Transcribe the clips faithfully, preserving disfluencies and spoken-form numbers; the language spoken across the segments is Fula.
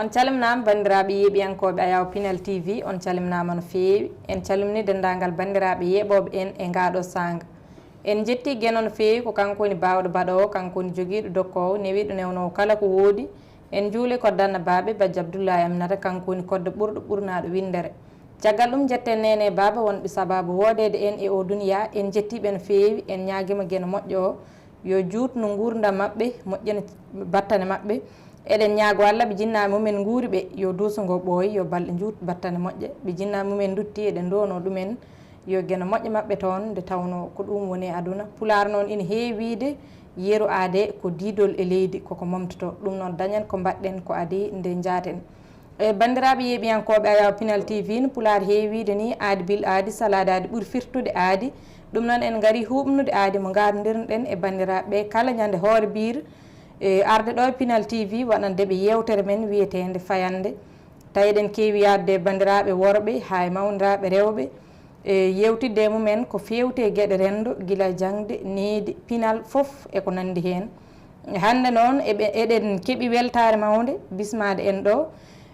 On calminaama, banndiraaɓe yeeɓiyankooɓe Ayaw Pinal T V, on calminaama no feewi. En calmini denndaangal banndiraaɓe yeeɓooɓe en e ngaɗo saanga. En njetti Geno no feewi, ko kanko woni baawɗo baɗoowo, kanko woni jogiiɗo dokkoowo, newiiɗo newnoowo kala ko woodi. En njuuli ko Danna Baaɓe, Bajjo Abdullahi Aminata, kanko woni koddo ɓurɗo ɓurnaaɗo winndere. Caggal ɗum, njetten Neene Baaba wonɓe sabaabu woodeede en e oo duniyaa. En njettii ɓe no feewi, en ñaagiima Geno moƴƴo o, yo juutnu nguurndam maɓɓe, moƴƴina battane maɓɓe. Eɗen ñaago Allah, ɓe jinnaaɓe mumen nguuri ɓe, yo duuso ngo ɓooy, yo balɗe njuut, battane moƴƴe. Ɓe jinnaaɓe mumen ndutti, eɗen nduwonoo ɗumen, yo Geno moƴƴo maɓɓe toon, nde tawnoo ko ɗum woni e aduna. Pulaar noon ina heewi wiyde, yeru aadee ko diidol e leydi, koko momtotoo. Ɗum noon dañen ko mbaɗɗen, ko adii nde njaaten. E banndiraaɓe yeeɓiyankooɓe Ayaw Pinal T V, no Pulaar heewi wiyde ni, aadi bil aadi, salaade aadi ɓuri firtude aadi. Ɗum noon en ngarii huuɓnude aadi mo ngaarndirnoɗen e banndiraaɓe ɓe kala ñande hoore biir. E arde ɗo e Pinal T V waɗande ɓe yeewtere men wiyeteende Fayannde. Tawi eɗen keewi yaadde e banndiraaɓe worɓe haa e mawniraaɓe rewɓe, e yeewtidde e mumen ko feewti e geɗe renndo, gila jaŋde, needi, pinal, fof e ko nanndi heen. Hannde noon, eɓe-, eɗen keɓi weltaare mawnde bismaade en ɗo,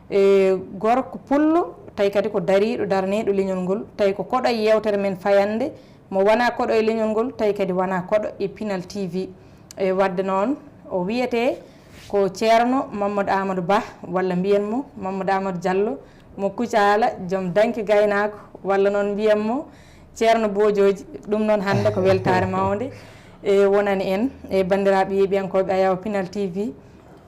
e gorko pullo, tawi kadi ko dariiɗo, darneeɗo leñol ngol, tawi ko koɗo e yeewtere men Fayannde, mo wonaa koɗo e leñol ngol, tawi kadi wonaa koɗo e Pinal T V. E waɗde noon, o wiyetee ko Ceerno Mamadou Amadou Ba, walla mbiyen mo Mamadou Amadou Diallo, mo Kucaala, joom danki gaynaako, walla noon mbiyen mo Ceerno Bojooji. Ɗum noon hannde ko weltaare mawnde, e wonani en, e banndiraaɓe yeeɓiyankooɓe Ayaw Pinal T V.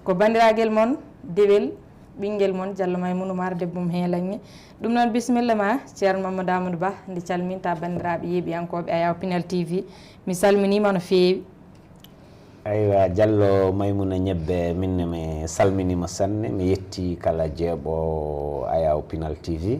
Ko banndiraagal mon, dewel, ɓinngel mon, Diallo Maymouna Oumar, debbo mo Heelaŋŋe. Ɗum noon, bisimilla ma, Ceerno Mamadou Amadou Ba, nde calminta banndiraaɓe yeeɓiyankooɓe Ayaw Pinal T V. Mi salminiima no feewi. Aywa, Diallo Maymouna Ñebbe, min ne mi salminiima sanne, mi yetti kala jeeɓo Ayaw Pinal T V.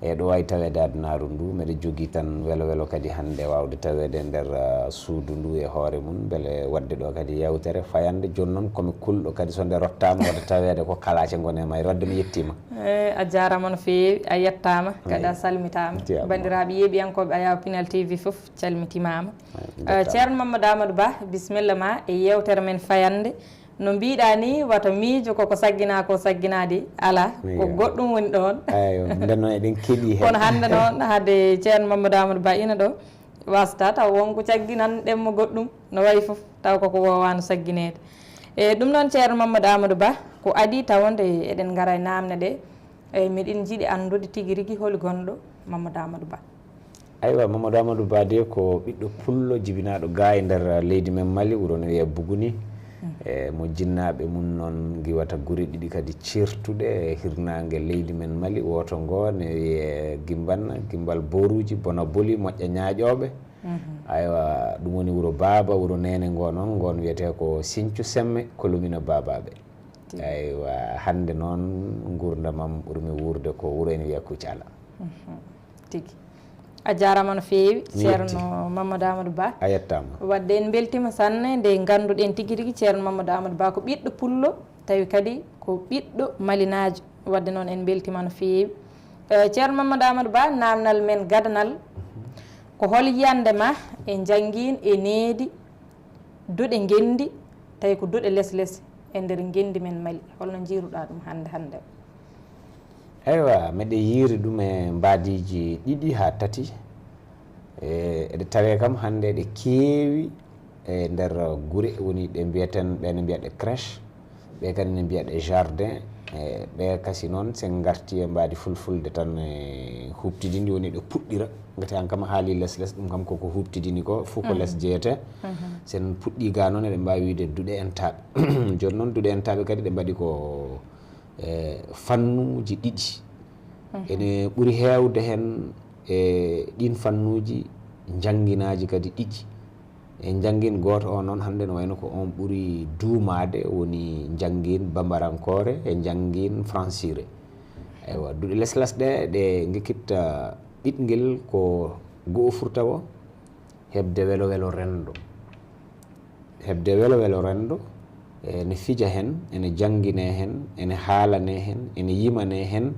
E ɗo wawi taweede adunaaru ndu, meɗe jogii tan welo welo kadi hannde waawde taweede e nder, ah, suudu ndu e hoore mum, mbele waɗde ɗo kadi yeewtere fayannde. Jooni noon komi kulɗo kadi, so nde rottaama wota taweede ko kalaace ngone e mayre. Waɗde mi yettiima. Eh, a jaaraama no feewi, a yettaama, kadi a salmitaama. Jeyaama. Banndiraaɓe yeeɓiyankooɓe Ayaw Pinal T V fof calmitimaama. Ay, eh, njettaama. Ceerno Mamadou Amadou Ba, bisimilla ma e yeewtere men Fayannde. No mbiɗa ni, wata miijo koko saggina ko sagginade, ala, ko goɗɗum woni ɗon. Eyyo, nden noon eɗen keɗi heen. Kono hannde noon, hade Ceerno Mamadou Amadou Ba ina ɗo, wasta taw wonko cagginan ɗemmo goɗɗum, no wayi fof, taw koko wowano saggineede. E ɗum noon, Ceerno Mamadou Amadou Ba, ko adii tawde eɗen ngara e naamne ɗe, e miɗen njiɗi anndude tigi rigi holi gonɗo Mamadou Amadou Ba. Aywa, Mamadou Amadou Ba de ko ɓiɗɗo pullo jibinaaɗo ga e nder leydi men Mali, wuro no wiyee Buguni. E mo jinnaaɓe mum noon ngiwata gure ɗiɗi kadi ceertuɗe e hirnaange leydi men Mali. Wooto ngo ne wiyee Gimbanna, Gimbal Boruuji, Bona Boli, Moƴƴa Ñaaƴooɓe. Aywa, ɗum woni wuro baaba, wuro neene ngo noon, ngon wiyetee ko Sinthiou Semme, commune Bababe. Aywa, hannde noon nguurndam am ɓurmi wuurde ko wuro ene wiyee Kucala. Tigi. A jaaraama no feewi, Ceerno Mamadou Amadou Ba. A yettaama. Waɗde en mbeltiima sanne nde ngannduɗen tigi rigi Ceerno Mamadou Amadou Ba ko ɓiɗɗo pullo, tawi kadi ko ɓiɗɗo malinaajo. Waɗde noon en mbeltiima no feewi. Eh, Ceerno Mamadou Amadou Ba, naamnal men gadanal, ko hol yiyannde ma e njanngiin e needi duɗe ngenndi, tawi ko duɗe les les e nder ngenndi men Mali? Holno njiiruɗa ɗum hannde hannde o? Eywa, meɗe yiiri ɗum e mbaadiiji ɗiɗi haa tati. E, eɗe tawee kam hannde eɗe keewi e nder gure, woni ɗe mbiyeten, ɓe ne mbiya ɗe crèche, ɓe kadi ne mbiya ɗe jardin. E, ɓe kasi noon, sen ngarti e mbaadi fulfulde tan, e, huuɓtidindi, woni ɗo puɗɗira. Ngati an kam a haali les les, ɗum kam koko huuɓtidini ko, fof ko les jeyete. Sen puɗɗi ga noon, eɗen mbaawi wiyde duɗe entaaɓe. Jooni noon, duɗe entaaɓe kadi ɗe mbaɗi ko, e, fannuuji ɗiɗi. Ene ɓuri heewde heen e ɗiin fannuuji njannginaaji kadi ɗiɗi. E njanngin gooto o noon, hannde no wayno ko on ɓuri duumaade, woni njanngin bambarankoore e njanngin fransire. Eywa, duɗe les les ɗe, ɗe ngekkitta ɓiɗngel ko go'o furtawo, heɓde welo welo renndo. Heɓde welo welo renndo, ene fija heen, ene janngine heen, ene haalane heen, ene yimane heen,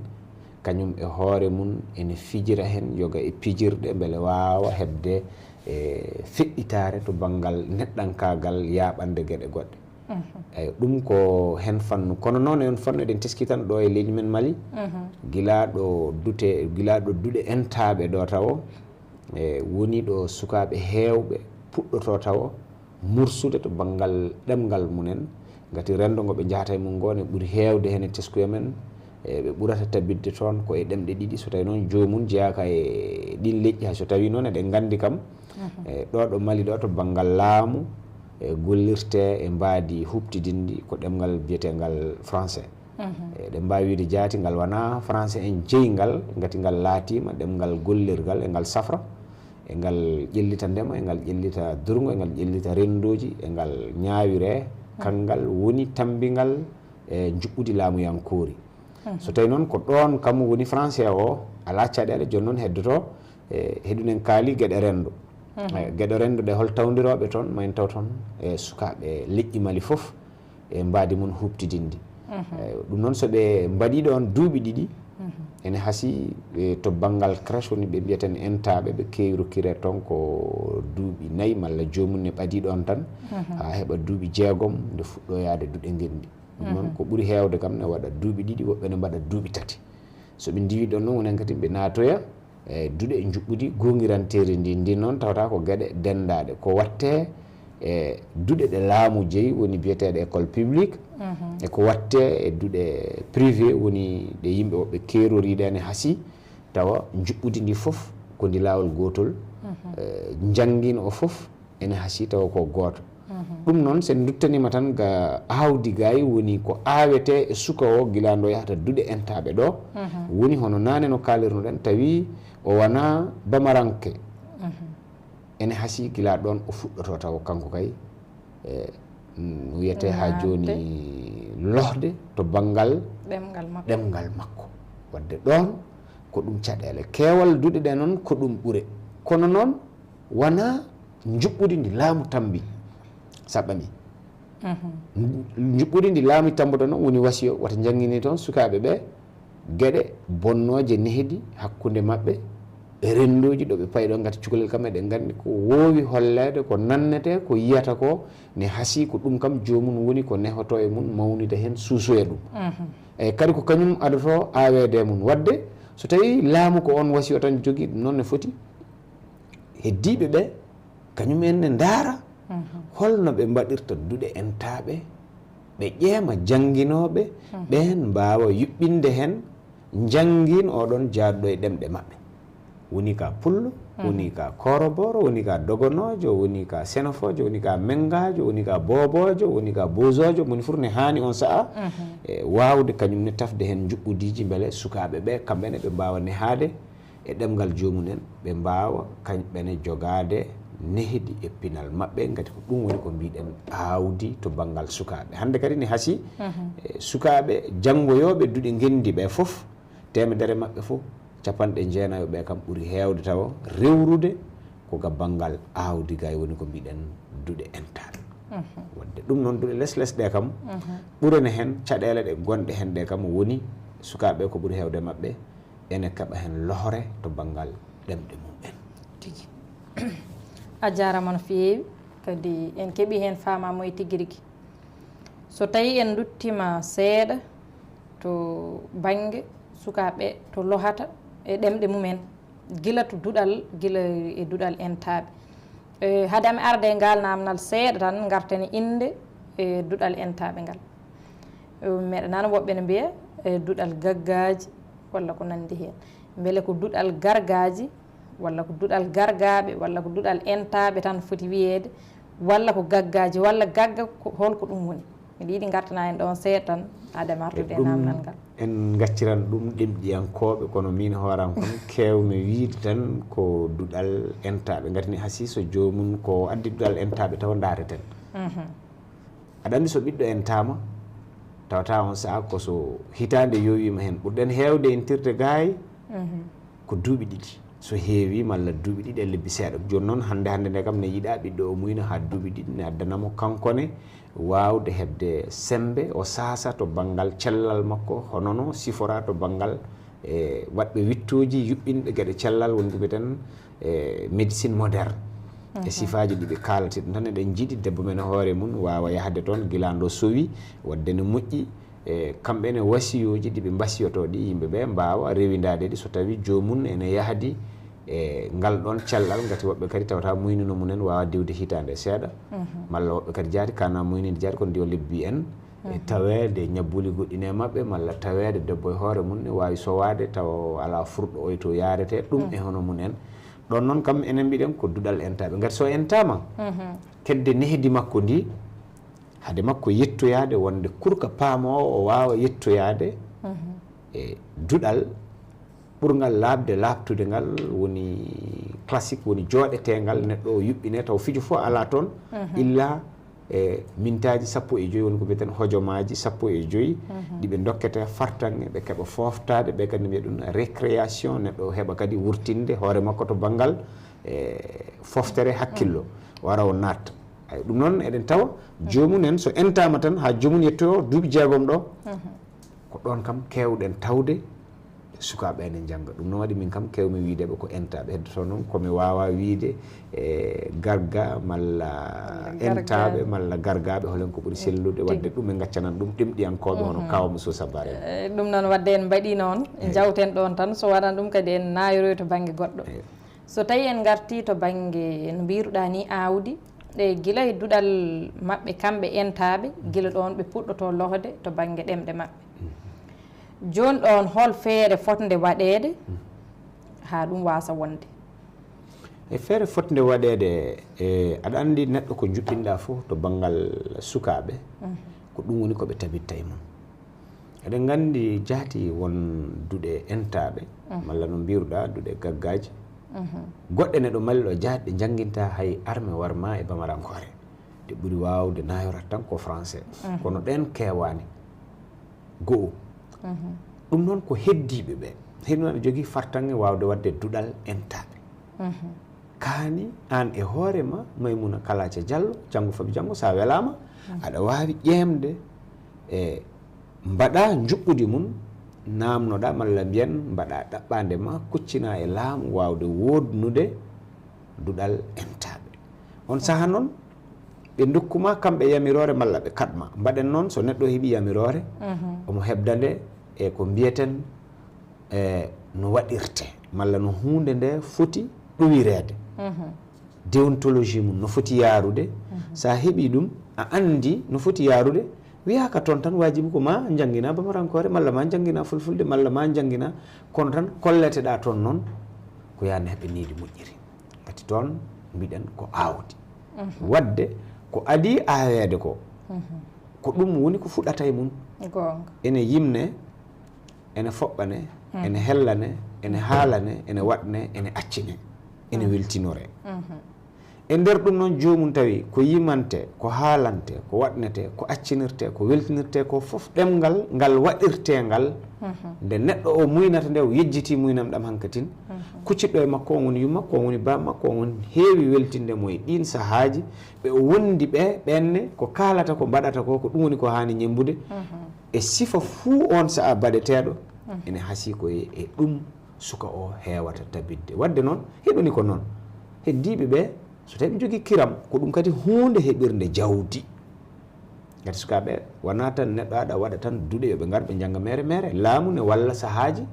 kañum e hoore mum ene fijira heen yoga e pijirɗe, mbele waawa heɓde, e, feɗɗitaare to banngal neɗɗankaagal, yaaɓande geɗe goɗɗe. Eyi, ɗum ko heen fannu. Kono noon e oon fannu eɗen teski tan ɗo e leydi men Mali, gila ɗo dute, gila ɗo duɗe entaaɓe ɗo tawo, e woni ɗo sukaaɓe heewɓe puɗɗoto tawo mursude to banngal ɗemngal mumen, ngati renndo ngo ɓe njahata e mum ngo ne ɓuri heewde heen e teskuya men, e ɓe ɓurata tabitde toon ko e ɗemɗe ɗiɗi, so tawi noon joomum jeyaaka e ɗiin leƴƴi, hay so tawi noon eɗen nganndi kam, e ɗo ɗo Mali ɗo to banngal laamu, e gollirte e mbaadi huɓtidinndi ko ɗemngal biyeteengal français. Eɗen mbaawi wiyde jaati ngal wonaa français en jeyi ngal, ngati ngal laatiima ɗemngal gollirgal e ngal safra, e ngal ƴellita ndema, e ngal ƴellita durngo, e ngal ƴellita renndooji, e ngal ñaawiree kanngal woni tammbingal e njuɓɓudi laamuyankoori. So tawi noon ko ɗoon kam woni français o alaa caɗeele, jooni noon heddoto e heɗunen kaali geɗe renndo. E geɗe renndo ɗe hol tawndirooɓe toon, ma en taw toon e sukaaɓe leƴƴi Mali fof e mbaadi mum huɓtidinndi. E ɗum noon so ɓe mbaɗii ɗoon duuɓi ɗiɗi, ene hasii e to banngal crèche woni ɓe mbiyeten entaaɓe, ɓe keewi rokkiree toon ko duuɓi nayi malla joomum ne ɓadii ɗoon tan, haa heɓa duuɓi jeegom nde fuɗɗoyaade duɗe ngenndi. Ɗum noon ko ɓuri heewde kam ne waɗa duuɓi ɗiɗi, woɓɓe ne mbaɗa duuɓi tati. So ɓe ndiwi ɗoon noon, wonen kadi ɓe naatoya e duɗe njuɓɓudi goongiranteeri ndi. Ndi noon tawata ko geɗe denndaaɗe. Ko watte e duɗe ɗe laamu jeyi, woni biyeteeɗe école publique, e ko watte e duɗe privé, woni ɗe yimɓe woɓɓe keeroriiɗe ene hasii, tawa njuɓɓudi ndi fof ko ndi laawol gootol, e njanngiino o fof ene hasii tawa ko gooto. Ɗum noon, so en nduttaniima tan ga aawdi gay, woni ko aawetee e suka o, gila ndo yahata duɗe entaaɓe ɗo, woni hono naane no kaalirno-ɗen, tawi o wonaa bamaranke. Ene hasii gila ɗoon o fuɗɗoto tawa kanko kay, e, mm, wiyetee haa jooni lohde to banngal ɗemngal makko. Ɗemngal makko. Waɗde ɗoon ko ɗum caɗeele. Keewal duɗe ɗe noon ko ɗum ɓure. Kono noon, wonaa njuɓɓudi ndi laamu tammbi saɓɓami. Njuɓɓudi ndi laamu tammbuɗo noon woni wasiyo, wata njanngine toon sukaaɓe ɓe geɗe bonnooje nehdi hakkunde maɓɓe e renndooji ɗo ɓe payi ɗo, ngati cukalel kam eɗen nganndi ko woowi holleede, ko nannetee, ko yiyata ko ne hasii ko ɗum kam joomum woni ko nehoto e mum, mawnida heen, suusoya ɗum. Eyi, kadi ko kañum adotoo aaweede e mum. Waɗde so tawii laamu ko oon wasiyo tan jogii, ɗum noon ne foti heddiiɓe ɓe, kañum en ne ndaara holno ɓe mbaɗirta duɗe entaaɓe, ɓe ƴeema jannginooɓe, ɓeen mbaawa yuɓɓinde heen njanngiin oɗon jaaduɗo e ɗemɗe maɓɓe. Woni ka pullo, woni ka koroboro, woni ka dogonoojo, woni ka senofoojo, woni ka menngaajo, woni ka booboojo, woni ka bozoojo, moni fof ne haani on sa'a e waawde kañum ne tafde heen njuɓɓudiiji mbele sukaaɓe ɓe, kamɓe ne ɓe mbaawa nehaade e ɗemngal joomum en, ɓe mbaawa kañɓe ne jogaade nehdi e pinal maɓɓe, ngati ko ɗum woni ko mbiɗen aawdi to banngal sukaaɓe. Hannde kadi ne hasii e sukaaɓe janngoyooɓe duɗe ngenndi ɓe fof, teemedere maɓɓe fof, capanɗe jeenayo ɓe kam ɓuri heewde tawa rewrude ko ga banngal aawdi gay woni ko mbiɗen duɗe entaaɓe. Waɗde ɗum noon duɗe les les ɗe kam ɓurene heen caɗeele ɗe gonɗe heen ɗe kam woni sukaaɓe ko ɓuri heewde maɓɓe ene kaɓa heen lohre to banngal ɗemɗe mum en. Tigi. A jaaraama no feewi, kadi en keɓii heen faamaamuya tigi rigi. So tawii en nduttiima seeɗa to bannge sukaaɓe to lohata e ɗemɗe mum en, gila to duɗal, gila e duɗal entaaɓe. E, hade ami arde e ngal naamnal seeɗa tan, ngarten e innde e duɗal entaaɓe ngal. E, meɗa nana woɓɓe ne mbiya, e, duɗal gaggaaji walla ko nanndi heen. Mbele ko duɗal gargaaji walla ko duɗal gargaaɓe walla ko duɗal entaaɓe tan foti wiyeede, walla ko gaggaaji walla gagga, ko, hol ko ɗum woni? Miɗo yiɗi ngartana en ɗoon seeɗa tan, hade mi artude e naamnal ngal. En ngacciran ɗum ɗemɗiyankooɓe, kono miin hooram kam keewmi wiyde tan ko duɗal entaaɓe. Ngati ne hasii so joomum ko addi duɗal entaaɓe taw ndaareten. Aɗa anndi so ɓiɗɗo entaama, tawata on sa'a ko so hitaande yowiima heen. Ɓurɗen heewde entirde gaay ko duuɓi ɗiɗi. So heewii malla duuɓi ɗiɗi e lebbi seeɗa. Jooni noon, hannde hannde nde kam ne yiɗaa ɓiɗɗo o muyna haa duuɓi ɗiɗi, ne addana mo kanko ne waawde heɓde semmbe, o saasa to banngal cellal makko, hono no siforaa to banngal, e, waɗɓe wiɗtooji yuɓɓinɓe geɗe cellal, woni ko mbiyaten, e, médecine moderne. e sifaaji ɗi ɓe kaalata ɗum tan. Eɗen njiɗi debbo men e hoore mum waawa yahde toon gila nde sowi, waɗde ne moƴƴi. E kamɓe ne wasiyooji ɗi ɓe mbasiyotoo ɗi yimɓe ɓe mbaawa rewindaade ɗi so tawii joomum ene yahdi e ngal ɗoon cellal. Ngati woɓɓe kadi tawata muynino mum en waawa diwde hitaande seeɗa, malla woɓɓe kadi jaati kana muyninde jaati kono ndiwa lebbi en. E taweede ñabbuli goɗɗi ne maɓɓe, malla taweede debbo e hoore mum ne waawi sowaade tawa alaa furɗo oy to yaarete, ɗum e hono mum en. Ɗoon noon kam enen mbiɗen ko duɗal entaaɓe. Ngati so entaama, kedde nehdi makko ndi, hade makko yettoyaade wonde kurka paamoowo o waawa yettoyaade e duɗal ɓurngal laaɓde, laaɓtude ngal, woni classique, woni jooɗeteengal, neɗɗo o yuɓɓine taw fijo fof alaa toon, illa e mintaaji sappo e joyi, woni ko mbiyeten hojomaaji sappo e joyi, ɗi ɓe ndokkete fartaŋŋe, ɓe keɓa fooftaade, ɓe kadi mbiya ɗum récréation, neɗɗo o heɓa kadi wurtinde hoore makko to banngal e fooftere hakkillo, o ara o naatta. Ay, ɗum noon eɗen tawa joomum en so entaama tan haa joomum yetto duuɓi jeegom ɗo, ko ɗoon kam keewɗen tawde sukaaɓe ene njannga. Ɗum noon waɗi min kam keewmi wiydeɓe ko entaaɓe. Heddoto noon ko mi waawa wiyde e garga malla entaaɓe malla gargaaɓe, holen ko ɓuri sellude, waɗde ɗum en ngaccanan ɗum ɗemɗiyankooɓe hono Kaawa Moussa Sabare. Eh, ɗum noon waɗde en mbaɗi noon, njawten ɗoon tan, so waɗan ɗum kadi en naayoroy to bannge goɗɗo. So tawi en ngartii to bannge no mbiiruɗaa ni aawdi, e gila e duɗal maɓɓe kamɓe entaaɓe, gila ɗoon ɓe puɗɗotoo lohde to bannge ɗemɗe maɓɓe. Jooni ɗoon hol feere fotnde waɗeede haa ɗum waasa wonde? E feere fotnde waɗeede, e aɗa anndi neɗɗo ko njuɓɓinɗaa fof to banngal sukaaɓe, ko ɗum woni ko ɓe tabitta e mum. Eɗen nganndi jaati won duɗe entaaɓe, malla no mbiiruɗaa duɗe gaggaaji. Goɗɗe ne ɗo Mali ɗo jaati ɗe njannginta hay arme warma e bamarankoore. Ɗe ɓuri waawde naayorat tan ko français. Kono ɗeen keewaani. Go'o. Ɗum noon ko heddiiɓe ɓe. Heddiiɓe aɗa jogii fartaŋŋe waawde waɗde duɗal entaaɓe. Kaani aan e hoore ma, Maymuna Kalaaca Jallo, janngo faabi janngo, so a welaama, aɗa waawi ƴeemde e mbaɗa njuɓɓudi mum, naamnoɗaa malla mbiyen mbaɗa ɗaɓɓaande ma, kuccinaa e laamu waawde woodnude duɗal entaaɓe. On sahaa noon, ɓe ndokku ma kamɓe yamiroore malla ɓe kaɗ ma. Mbaɗen noon, so neɗɗo heɓi yamiroore, omo heɓda nde e ko mbiyeten e no waɗirte, malla no huunde nde foti ɗowireede. Déontologie mum no foti yaarude. So a heɓi ɗum, a anndi no foti yaarude, wiyaaka toon tan waajibi ko ma njanngina bamarankoore, malla ma njanngina fulfulde, malla ma njanngina, kono tan kolleteɗaa toon noon ko yaanne heɓe needi moƴƴiri. Ngati toon mbiɗen ko aawdi. Waɗde ko adii aaweede ko, ko ɗum woni ko fuɗata e mum. Goonga. Ene yimne, ene foɓɓane, ene hellane, ene haalane, ene waɗne, ene accine, ene weltinore. E nder ɗum noon, joomum tawi ko yimante, ko haalante, ko waɗnete, ko accinirte, ko weltinirte, ko fof ɗemngal ngal waɗirtee ngal, nde neɗɗo o muynata nde, o yejjitii muynam ɗam hankatin, kuccitɗo e makko, on woni yumma makko, on woni baaba makko, on woni heewi weltinde mo e ɗiin sahaaji, ɓe o wondi ɓe, ɓenne ko kaalata, ko mbaɗata ko, ko ɗum woni ko haani ñemmbude. E sifa fuu oon sahaa baɗeteeɗo, ene hasii ko e, e ɗum suka o heewata tabitde. Waɗde noon, heɗoni ko noon. Heddiiɓe ɓe, so tawi ɓe njogii kiram, ko ɗum kadi huunde heɓirnde jawdi. Ngati sukaaɓe, wonaa tan neɗɗo aɗa waɗa tan duɗe yo ɓe ngar ɓe njannga meere meere. Laamu ne walla sahaaji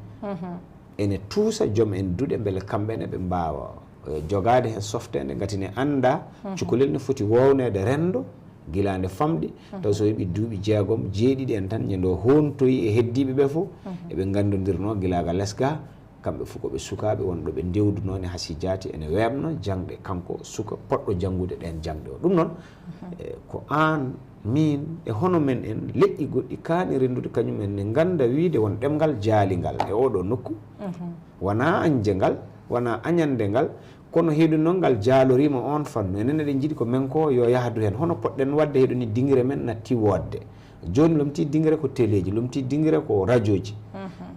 ene tuusa joom en duɗe mbele kamɓe ne ɓe mbaawa, eh, jogaade heen softeende, ngati ne annda cukalel ne foti wowneede renndo gila nde famɗi, taw so heɓi duuɓi jeegom, jeeɗiɗi en tan, ñande o hontoyi e heddiiɓe ɓe fof, eɓe nganndondirnoo gila ga les ga, kamɓe fof ko ɓe sukaaɓe wonɓe ɓe ndewdunoo ne hasi jaati ene weeɓna jaŋɗe kanko suka poɗɗo janngude ɗeen jaŋɗe o. Ɗum noon, eh, ko aan, miin, e hono men en, leƴƴi goɗɗi kaani renndude kañum en ne ngannda wiyde won ɗemngal jaalingal e oɗo nokku, wonaa añde ngal, wonaa añande ngal, kono heɗun noon ngal jaaloriima oon fannu. Enen eɗen njiɗi ko men ko yo yahdu heen. Hono poɗɗen waɗde heɗoni dingire men natti woodde. Jooni lomtii dingire ko teleeji, lomtii dingire ko rajooji.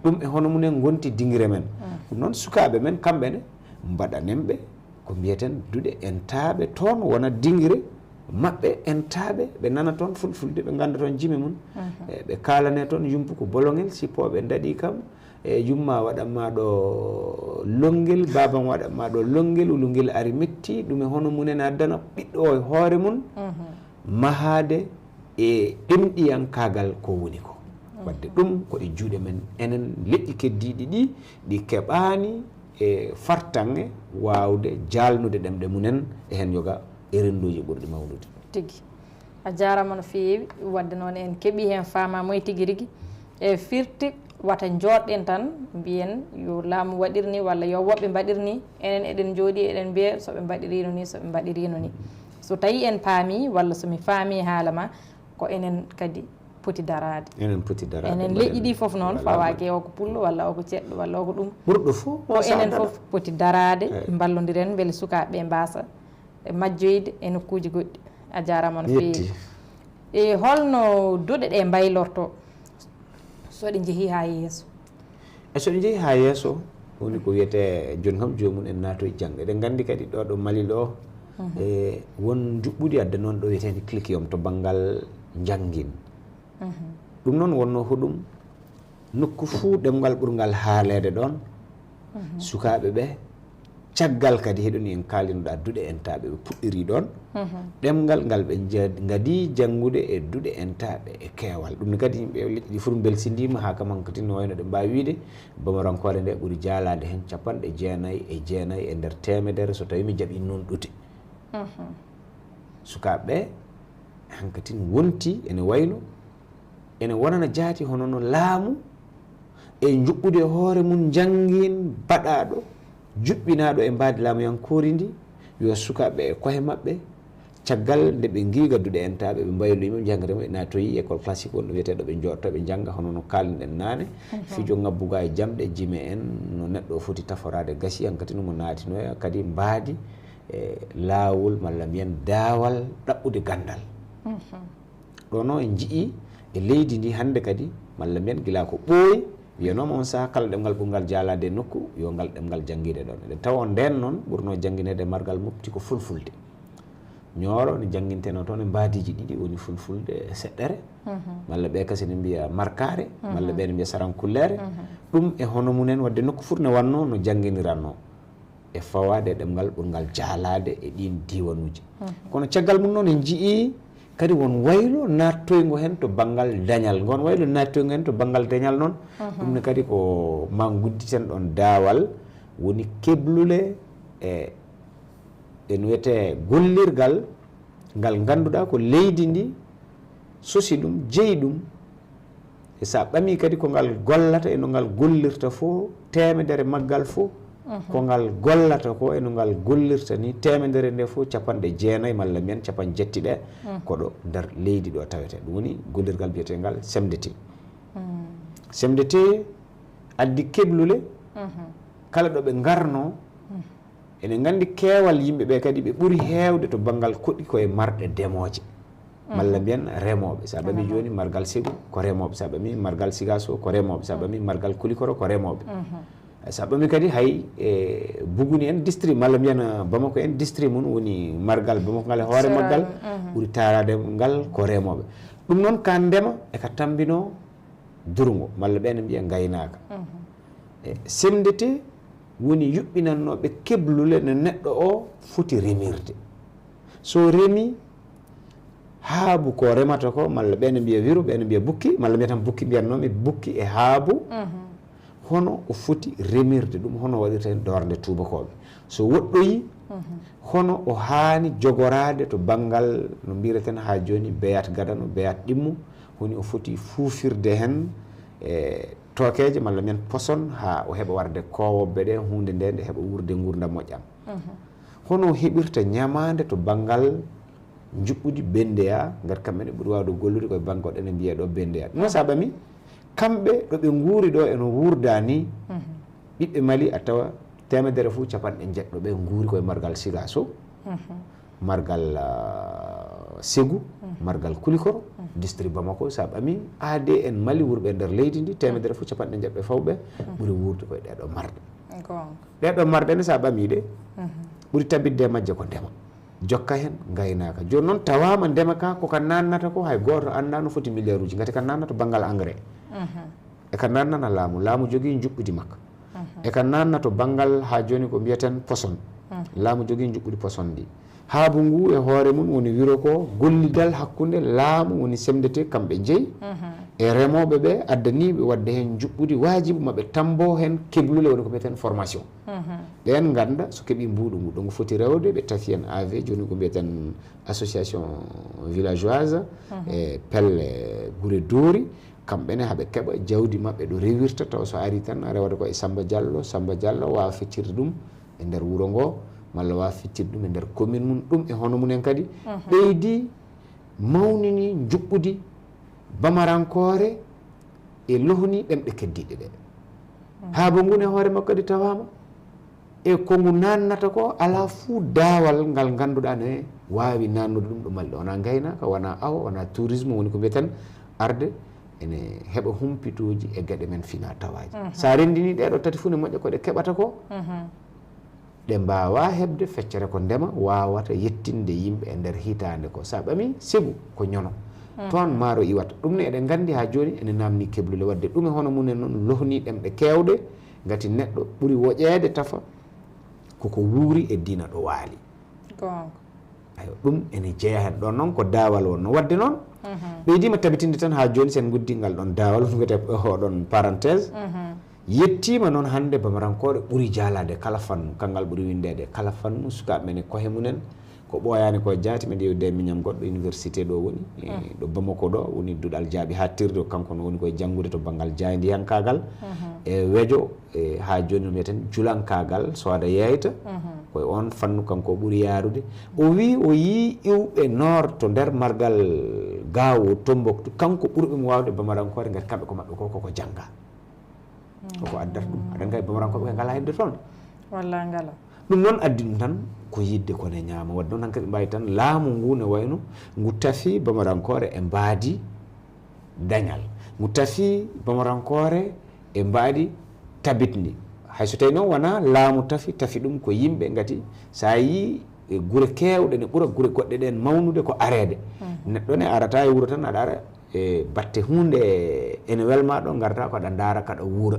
Ɗum e hono mum en ngonti dingire men. Ɗum noon sukaaɓe men kamɓe ne mbaɗanen ɓe ko mbiyeten duɗe entaaɓe toon wona dingire maɓɓe entaaɓe, ɓe nana toon fulfulde, ɓe ngannda toon jime mum. E ɓe kaalane toon yumpu ko bolongel, sippo ɓe ndaɗi kam, e jumma waɗanma ɗo lonngel, baabam waɗanma ɗo lonngel, ulungel ari metti, ɗum e hono munen addana ɓiɗɗo o e hoore mum, mahaade e ɗemɗiyankaagal ko woni ko. Waɗde ɗum ko e juuɗe men enen leƴƴi keddiiɗi ɗi, ɗi keɓaani e fartaŋŋe waawde jaalnude ɗemɗe mumen e heen yoga e renndooji ɓurɗi mawnude. Tigi. A jaaraama no feewi, waɗde noon en keɓii heen faama moy tigi rigi. E firti wata njooɗɗen tan mbiyen yo laamu waɗir ni walla yo woɓɓe mbaɗir ni, enen eɗen njooɗii eɗen mbiya so ɓe mbaɗiriino ni, so ɓe mbaɗiriino ni. So tawii en paamii walla so mi faamii haala ma, ko enen kadi poti daraade. Enen poti daraade, enen leƴƴi ɗi fof noon, fawaaki o ko pullo walla o ko ceɗɗo walla o ko ɗum. Ɓurɗo fof, ko enen fof poti daraade, mballondiren mbele sukaaɓe ɓe mbaasa majjoyde e nokkuuji goɗɗi. A jaaraama no feewi. E holno duɗe ɗe mbaylorto so ɗe njehii haa yeeso? E so ɗe njehii haa yeeso, woni ko wiyetee jooni kam joomum en naatoyi jannga. Eɗen nganndi kadi ɗo ɗo Mali ɗo, e won njuɓɓudi adda noon ɗo wiyeteende cliquium to banngal njanngin. Ɗum noon wonnoo hoɗum? Nokku fuu ɗemngal ɓurngal haaleede ɗoon, sukaaɓe ɓe, caggal kadi heɗoni en kaalinoɗa duɗe entaaɓe ɓe puɗɗiri ɗoon, ɗemngal ngal ɓe nja-, ngadii janngude e duɗe entaaɓe e keewal. Ɗum ne kadi yimɓe leƴƴi ɗi fof mbelsindiima haa kam hankadi no wayno ɗe mbaawi wiyde, Bamarankoore nde ɓuri jaalaade heen capanɗe jeenayi e jeenayi e nder teemedere, so tawii mi jaɓii noon ɗuuti. Sukaaɓe ɓe hankadi wonti ene wayno, ene wonana jaati hono no laamu e njuɓɓude hoore mum njanngiin baɗaaɗo, juɓɓinaaɗo e mbaadi laamuyankoori ndi, yo sukaaɓe e koye maɓɓe, caggal nde ɓe ngiiga duɗe entaaɓe, ɓe mbayloyi mo, njahgre mo, ɓe naatoyi école classique wonɗo wiyeteeɗo ɓe njooɗto, ɓe njannga hono no kaalnuɗen naane, fijo ngabbuga e jamɗe, jime en, no neɗɗo o foti taforaade gasi, hankadi no mo naatinoya kadi mbaadi e laawol malla mbiyen daawal ɗaɓɓude ganndal. Ɗo noon en njiyii e leydi ndi hannde kadi, malla mbiyen gila ko ɓooyi, wiyanooma on sahaa kala ɗemngal ɓurngal jaalaade e nokku, yo ngal ɗemngal janngiiɗe ɗoon. Eɗen tawa on ndeen noon ɓurnoo janngineede e margal mofti ko fulfulde. Ñooro ne jannginteno toon e mbaadiiji ɗiɗi, woni fulfulde e seɗɗere, malla ɓe kasi ne mbiya markaare, malla ɓe ne mbiya sarankulleere. Ɗum e hono mum en waɗde nokku fuu ne wannoo no jannginiratnoo. E fawaade e ɗemngal ɓurngal jaalaade e ɗiin diiwanuuji. Kono caggal mum noon en njiyii kadi won waylo naattoyngo heen to banngal dañal. Ngon waylo naattoyngo heen to banngal dañal noon, ɗum ne kadi ko ma ngudditen ɗoon daawal, woni keblule e, e no wiyetee gollirgal ngal ngannduɗaa ko leydi ndi sosi ɗum, jeyi ɗum. E so a ɓamii kadi ko ngal gollata e no ngal gollirta fof, teemedere maggal fof, ko ngal gollata ko e no ngal gollirta ni, teemedere nde fof, capanɗe jeenayi malla mbiyen capanɗe jetti ɗe, ko ɗo nder leydi ɗo tawetee. Ɗum woni gollirgal mbiyeteengal C M D T. C M D T addi keblule, kala ɗo ɓe ngarnoo, eɗen nganndi keewal yimɓe ɓe kadi ɓe ɓuri heewde to banngal koɗi ko e marɗe demooje. Malla mbiyen remooɓe. So a ɓamii jooni margal Segu ko remooɓe. So a ɓamii margal Sigaso ko remooɓe. So a ɓamii margal Kulikoro ko remooɓe. So a ɓamii kadi hay e Buguni en district, malla mbiyen, uh, Bamako en district mum woni margal Bamako ngal e hoore maggal ɓuri taaraade ngal ko remooɓe. Ɗum noon ka ndema e ka tambinoo durgo, malla ɓe ne mbiya ngaynaaka. E C M D T woni yuɓɓinannooɓe keblule no neɗɗo o foti remirde. So remi haabu ko remata ko, malla ɓe ne mbiya wiro, ɓe ne mbiya bukki, malla mbiya tan bukki, mbiyatnoomi bukki e haabu. Hono o foti remirde ɗum, hono waɗirta heen doornde tuubakooɓe. So woɗɗoyi, hono o haani jogoraade to banngal no mbiyeten haa jooni beyat gadano, beyat ɗimmo, woni o foti fuufirde heen e tookeeje malla mbiyen poson haa o heɓa warde koowobbe ɗe, huunde nde nde heɓa wuurde nguurndam moƴƴam. Hono o heɓirta ñamaande to banngal njuɓɓudi Bendeya, ngati kamɓe ne ɓuri waawde gollude koye bannge goɗɗo ene mbiyee ɗo Bendeya. Ɗum noon so a ɓamii, kamɓe ɗo ɓe nguuri ɗo eno wuurda ni, ɓiɓɓe Mali a tawa teemedere fof capanɗe jeɗɗo ɓe nguuri koye margal Sigaso, margal, ah, Segu, margal Kulikoro, district Bamako. So a ɓamii A D N Mali, wuurɓe e nder leydi ndi, teemedere fof capanɗe jeɗɗo fof ɓe ɓuri wuurde koye ɗeɗo marɗe. Goonga. Ɗeɗo marɗe ne so a ɓamii ɗe, ɓuri tabitde e majje ko ndema. Jokka heen ngaynaaka. Jooni noon tawaama ndema ka, ko ka naatnata ko hay gooto anndaa no foti milliard uji, ngati ka naatnata banngal engrais. E ka naatnana laamu, laamu jogii njuɓɓudi makka. E ka naatna to banngal haa jooni ko mbiyaten poson. Laamu jogii njuɓɓudi poson ndi. Haabu ngu e hoore mum woni wiro ko gollidal hakkunde laamu woni semdete kamɓe njeyi e remooɓe ɓe addaniiɓe waɗde heen njuɓɓudi waajibu maɓɓe tambo heen keblule woni ko mbiyaten formation. Ɓeen ngannda so keɓii mbuuɗu ngu ɗo ngu foti rewde ɓe tafi heen A V jooni ko mbiyaten association villageoise e pelle gure doori. Kamɓe ne haɓe keɓa jawdi maɓɓe ɗo rewirta taw so ari tan rewata ko e Samba Diallo, Samba Diallo waawa feccirde ɗum e nder wuro ngo malla waawa feccirde ɗum e nder commune mum ɗum e hono mum en kadi ɓeydi mawnini njuɓɓudi bamarankoore e lohni ɗemɗe keddiɗe ɗe. Haabu ngu ne hoore makko kadi tawaama e ko ngu naatnata ko alaa fuu daawal ngal ngannduɗaa ne waawi naatnude ɗum ɗo Mali ɗo. Wonaa ngaynaaka, wonaa awo, wonaa tourisme, woni ko mbiyaten arde ene heɓa humpitooji e geɗe men fina tawaaji. So a renndinii ɗee ɗoo tati fuu ne moƴƴa ko ɗe keɓata ko ɗe mbaawaa heɓde feccere ko ndema waawata yettinde yimɓe e nder hitaande ko. So a ɓamii sibu ko ñono. Toon maaro iwata. Ɗum ne eɗen nganndi haa jooni ene naamnii keblule waɗde ɗum e hono mum en noon lohnii ɗemɗe keewɗe. Ngati neɗɗo ɓuri woƴeede tafa koko wuuri e diina ɗo waali. Goonga. Ayo, ɗum ene jeyaa heen. Ɗoon noon ko daawal wonnoo. Waɗde noon, ɓeydiima tabitinde tan haa jooni so en nguddii ngal ɗoon daawal wiyetee oɗon parenthèse. Yettiima noon hannde bamarankoore ɓuri jaalaade kala fannu, kanngal ɓuri winndeede kala fannu, sukaaɓe men e koye mum en, ko ɓooyaani ko jaati, mbeɗa yewtida e miñam goɗɗo université ɗo woni, e ɗo Bamako ɗo, woni duɗal jaaɓi haaɗtirde, kanko no woni koye janngude to banngal jaayndiyankaagal, e wejo, e haa jooni no mbiyaten julankaagal, sooda yeeyta, koye oon fannu kanko o ɓuri yaarude. O wii o yii iwɓe Noor to nder margal Gaawo Tombouctou, kanko ɓurɓe mo waawde bamarankoore, ngati kamɓe ko maɓɓe ko, koko jannga. Koko addata ɗum. Aɗa anndi kay bamarankoɓe kay ngalaa hedde toon. Walla ngalaa. Ɗum noon addi ɗum tan ko yiɗde ko ne ñaama. Waɗde noon hankadi ɓe mbaawi tan laamu ngu ne wayno ngu tafi bamarankoore e mbaadi dañal. Ngu tafi bamarankoore e mbaadi tabitndi. Hay so tawi noon wonaa laamu tafi, tafi ɗum ko yimɓe ngati so a yii e gure keewɗe ne ɓura gure goɗɗe ɗeen mawnude ko areede. Neɗɗo ne arata e wuro tan aɗa ara e batte huunde ene welma ɗo ngarta ko aɗa ndaara kaɗa wuura.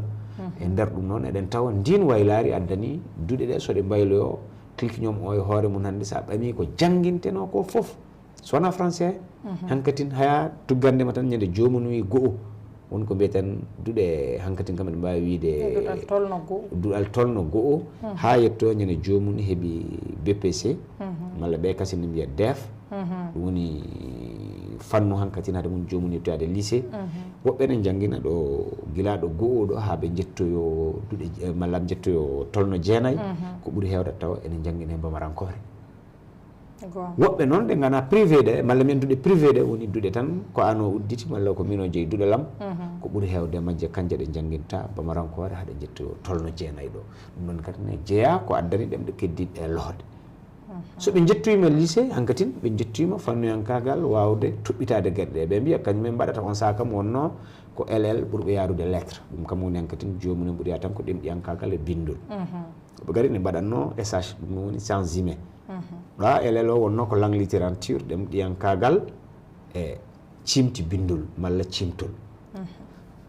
E nder ɗum noon eɗen tawa ndiin waylaari addani duɗe ɗe so ɗe mbayloyo kilkiñom o e hoore mum hannde so a ɓamii ko janngintenoo ko fof so wonaa français. Hankatin haya tuggande ma tan ñande joomum wi go'o woni ko mbiyeten duɗe hankatin kam eɗen mbaawi wiyde duɗal tolno go'o. Duɗal tolno go'o haa yetto ñande joomum heɓi B P C malla ɓe kasi ne mbiya def. Ɗum woni fannu hankatin hade mum joomum yettoyaade lycée. Woɓɓe ne njanngina ɗo gila ɗo go'o ɗo haa ɓe njettoyo duɗe eh, malla njettoyo tolno jeenayi. Ko ɓuri heewde tawa ene njanngina e bamarankoore. Woɓɓe noon ɗe ngana privé ɗe malla mbiyen duɗe privé ɗe woni duɗe tan ko ano udditi malla ko mino jeyi duɗe lam. Ko ɓuri heewde majje kanje ɗe njannginta bamarankoore haɗe njettoyo tolno jeenayi ɗo. Ɗum noon kadi ne jeyaa ko addani ɗemɗe keddiɗe e lohde. So ɓe njettoyima lycée hankatin ɓe njettoyima fannuyankaagal waawde toɓɓitaade geɗe ɗe ɓe mbiya kañum en mbaɗata on saha kam wonnoo ko L L ɓurɓe yaarude lettre. Ɗum kam woni hankatin joomum en ɓuri yaa tan ko ɗemɗiyankaagal e binndol. Ɓe kadi ne mbaɗatnoo S H ɗum no woni sciences humaines. Ɗo L L o wonnoo ko langue littérature ɗemɗiyankaagal e ciimti binndol malla ciimtol.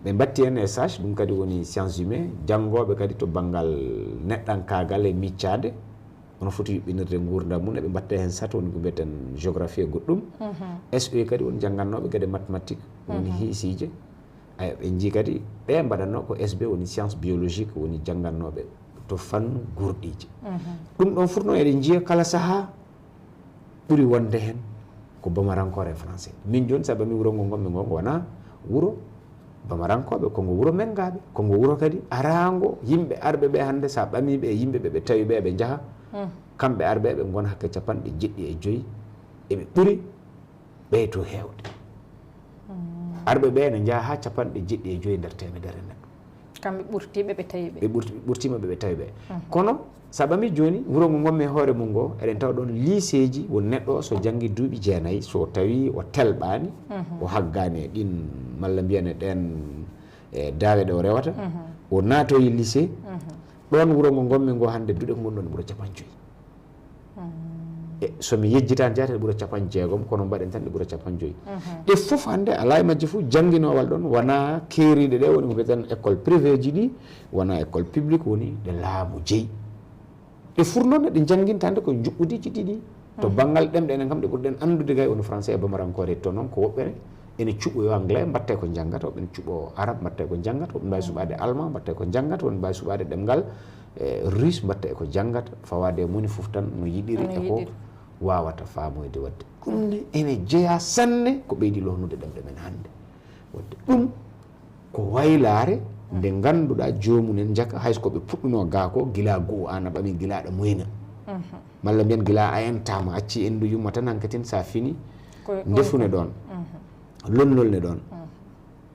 Ɓe mbatti heen S H ɗum kadi woni sciences humaines janngooɓe kadi to banngal neɗɗankaagal e miccaade. Ono foti yuɓɓinirde nguurndam mum eɓe mbatta heen sato woni ko mbiyeten géographie e goɗɗum. S E kadi woni janngannooɓe geɗe mathématique woni hiisiije. Aya ɓe njii kadi ɓe mbaɗatnoo ko S B woni science biologique woni janngannooɓe to fannu gurɗiiji. Ɗum ɗon fof noon eɗen njiya kala sahaa ɓuri wonde heen ko bamarankoore e français. Min jooni so a ɓamii wuro ngo ngonmi ngo ngo wonaa wuro bamarankooɓe, ko ngo wuro menngaaɓe, ko ngo wuro kadi araango yimɓe arɓe ɓe hannde so a ɓamii ɓe e yimɓe ɓe ɓe tawi ɓe eɓe njaha. Kamɓe arɓe ɓe ngona hakke capanɗe jeɗɗi e joyi eɓe ɓuri ɓeyto heewde. Arɓe ɓe ene njaha haa capanɗe jeɗɗi e joyi nder teemedere neɗɗo. Kamɓe ɓurtiiɓe ɓe tawi ɓe. Ɓe ɓurti- ɓurtiima ɓe ɓe tawi ɓe. Kono so a ɓamii jooni wuro ngo ngonmi e hoore mum ngo eɗen tawa ɗoon liiseeji won neɗɗo o so janngi duuɓi jeenayi so tawi o telɓaani o haggaani e ɗin malla mbiyen e ɗeen e daawe ɗe o rewata o naatoyi lycée. Ɗoon wuro ngo ngonmi ngo hannde duɗe ko ngoni ɗoon ɓura capanɗe joyi. E So mi yejjitaani jaate, ɗe ɓura capanɗe jeegom, kono mbaɗen tan ɗe ɓura capanɗe joyi. Ɗe fof hannde alaa e majje fof jannginoowal ɗoon, wonaa keeriiɗe ɗe woni ko mbiyeten école privé ji ɗi, wonaa école publique, woni ɗe laamu jeyi. Ɗe fof noon eɗe njannginta hannde ko njuɓɓudiiji ɗiɗi. To banngal ɗemɗe, enen kam ɗe ɓurɗen anndude gay woni français e bamarankoore, to noon ko woɓɓe ene cuɓoyo anglais, mbaɗte ko njanngata, woɓɓe ene cuɓo arabe, mbaɗte ko njanngata, woɓɓe mbaawi suɓaade allemand, mbaɗte ko njanngata, woɓɓe mbaawi suɓaade ɗemngal, eh, russe, mbaɗte ko njanngata, fawaade e moni fof tan no yiɗiri e ko waawata faamoyde waɗde. Ɗum ne ene jeyaa sanne ko ɓeydi lohnude ɗemɗe men hannde. Waɗde ɗum ko waylaare nde ngannduɗaa joomum en njaka, hay so ko ɓe puɗɗunoo gaa ko, gila go'o aan a ɓami, gila aɗa moyna. Malla mbiyen gila a entaama, acci enndu yumma tan, hankatin so a fini, ndefu ne ɗoon, lonnol ne ɗoon,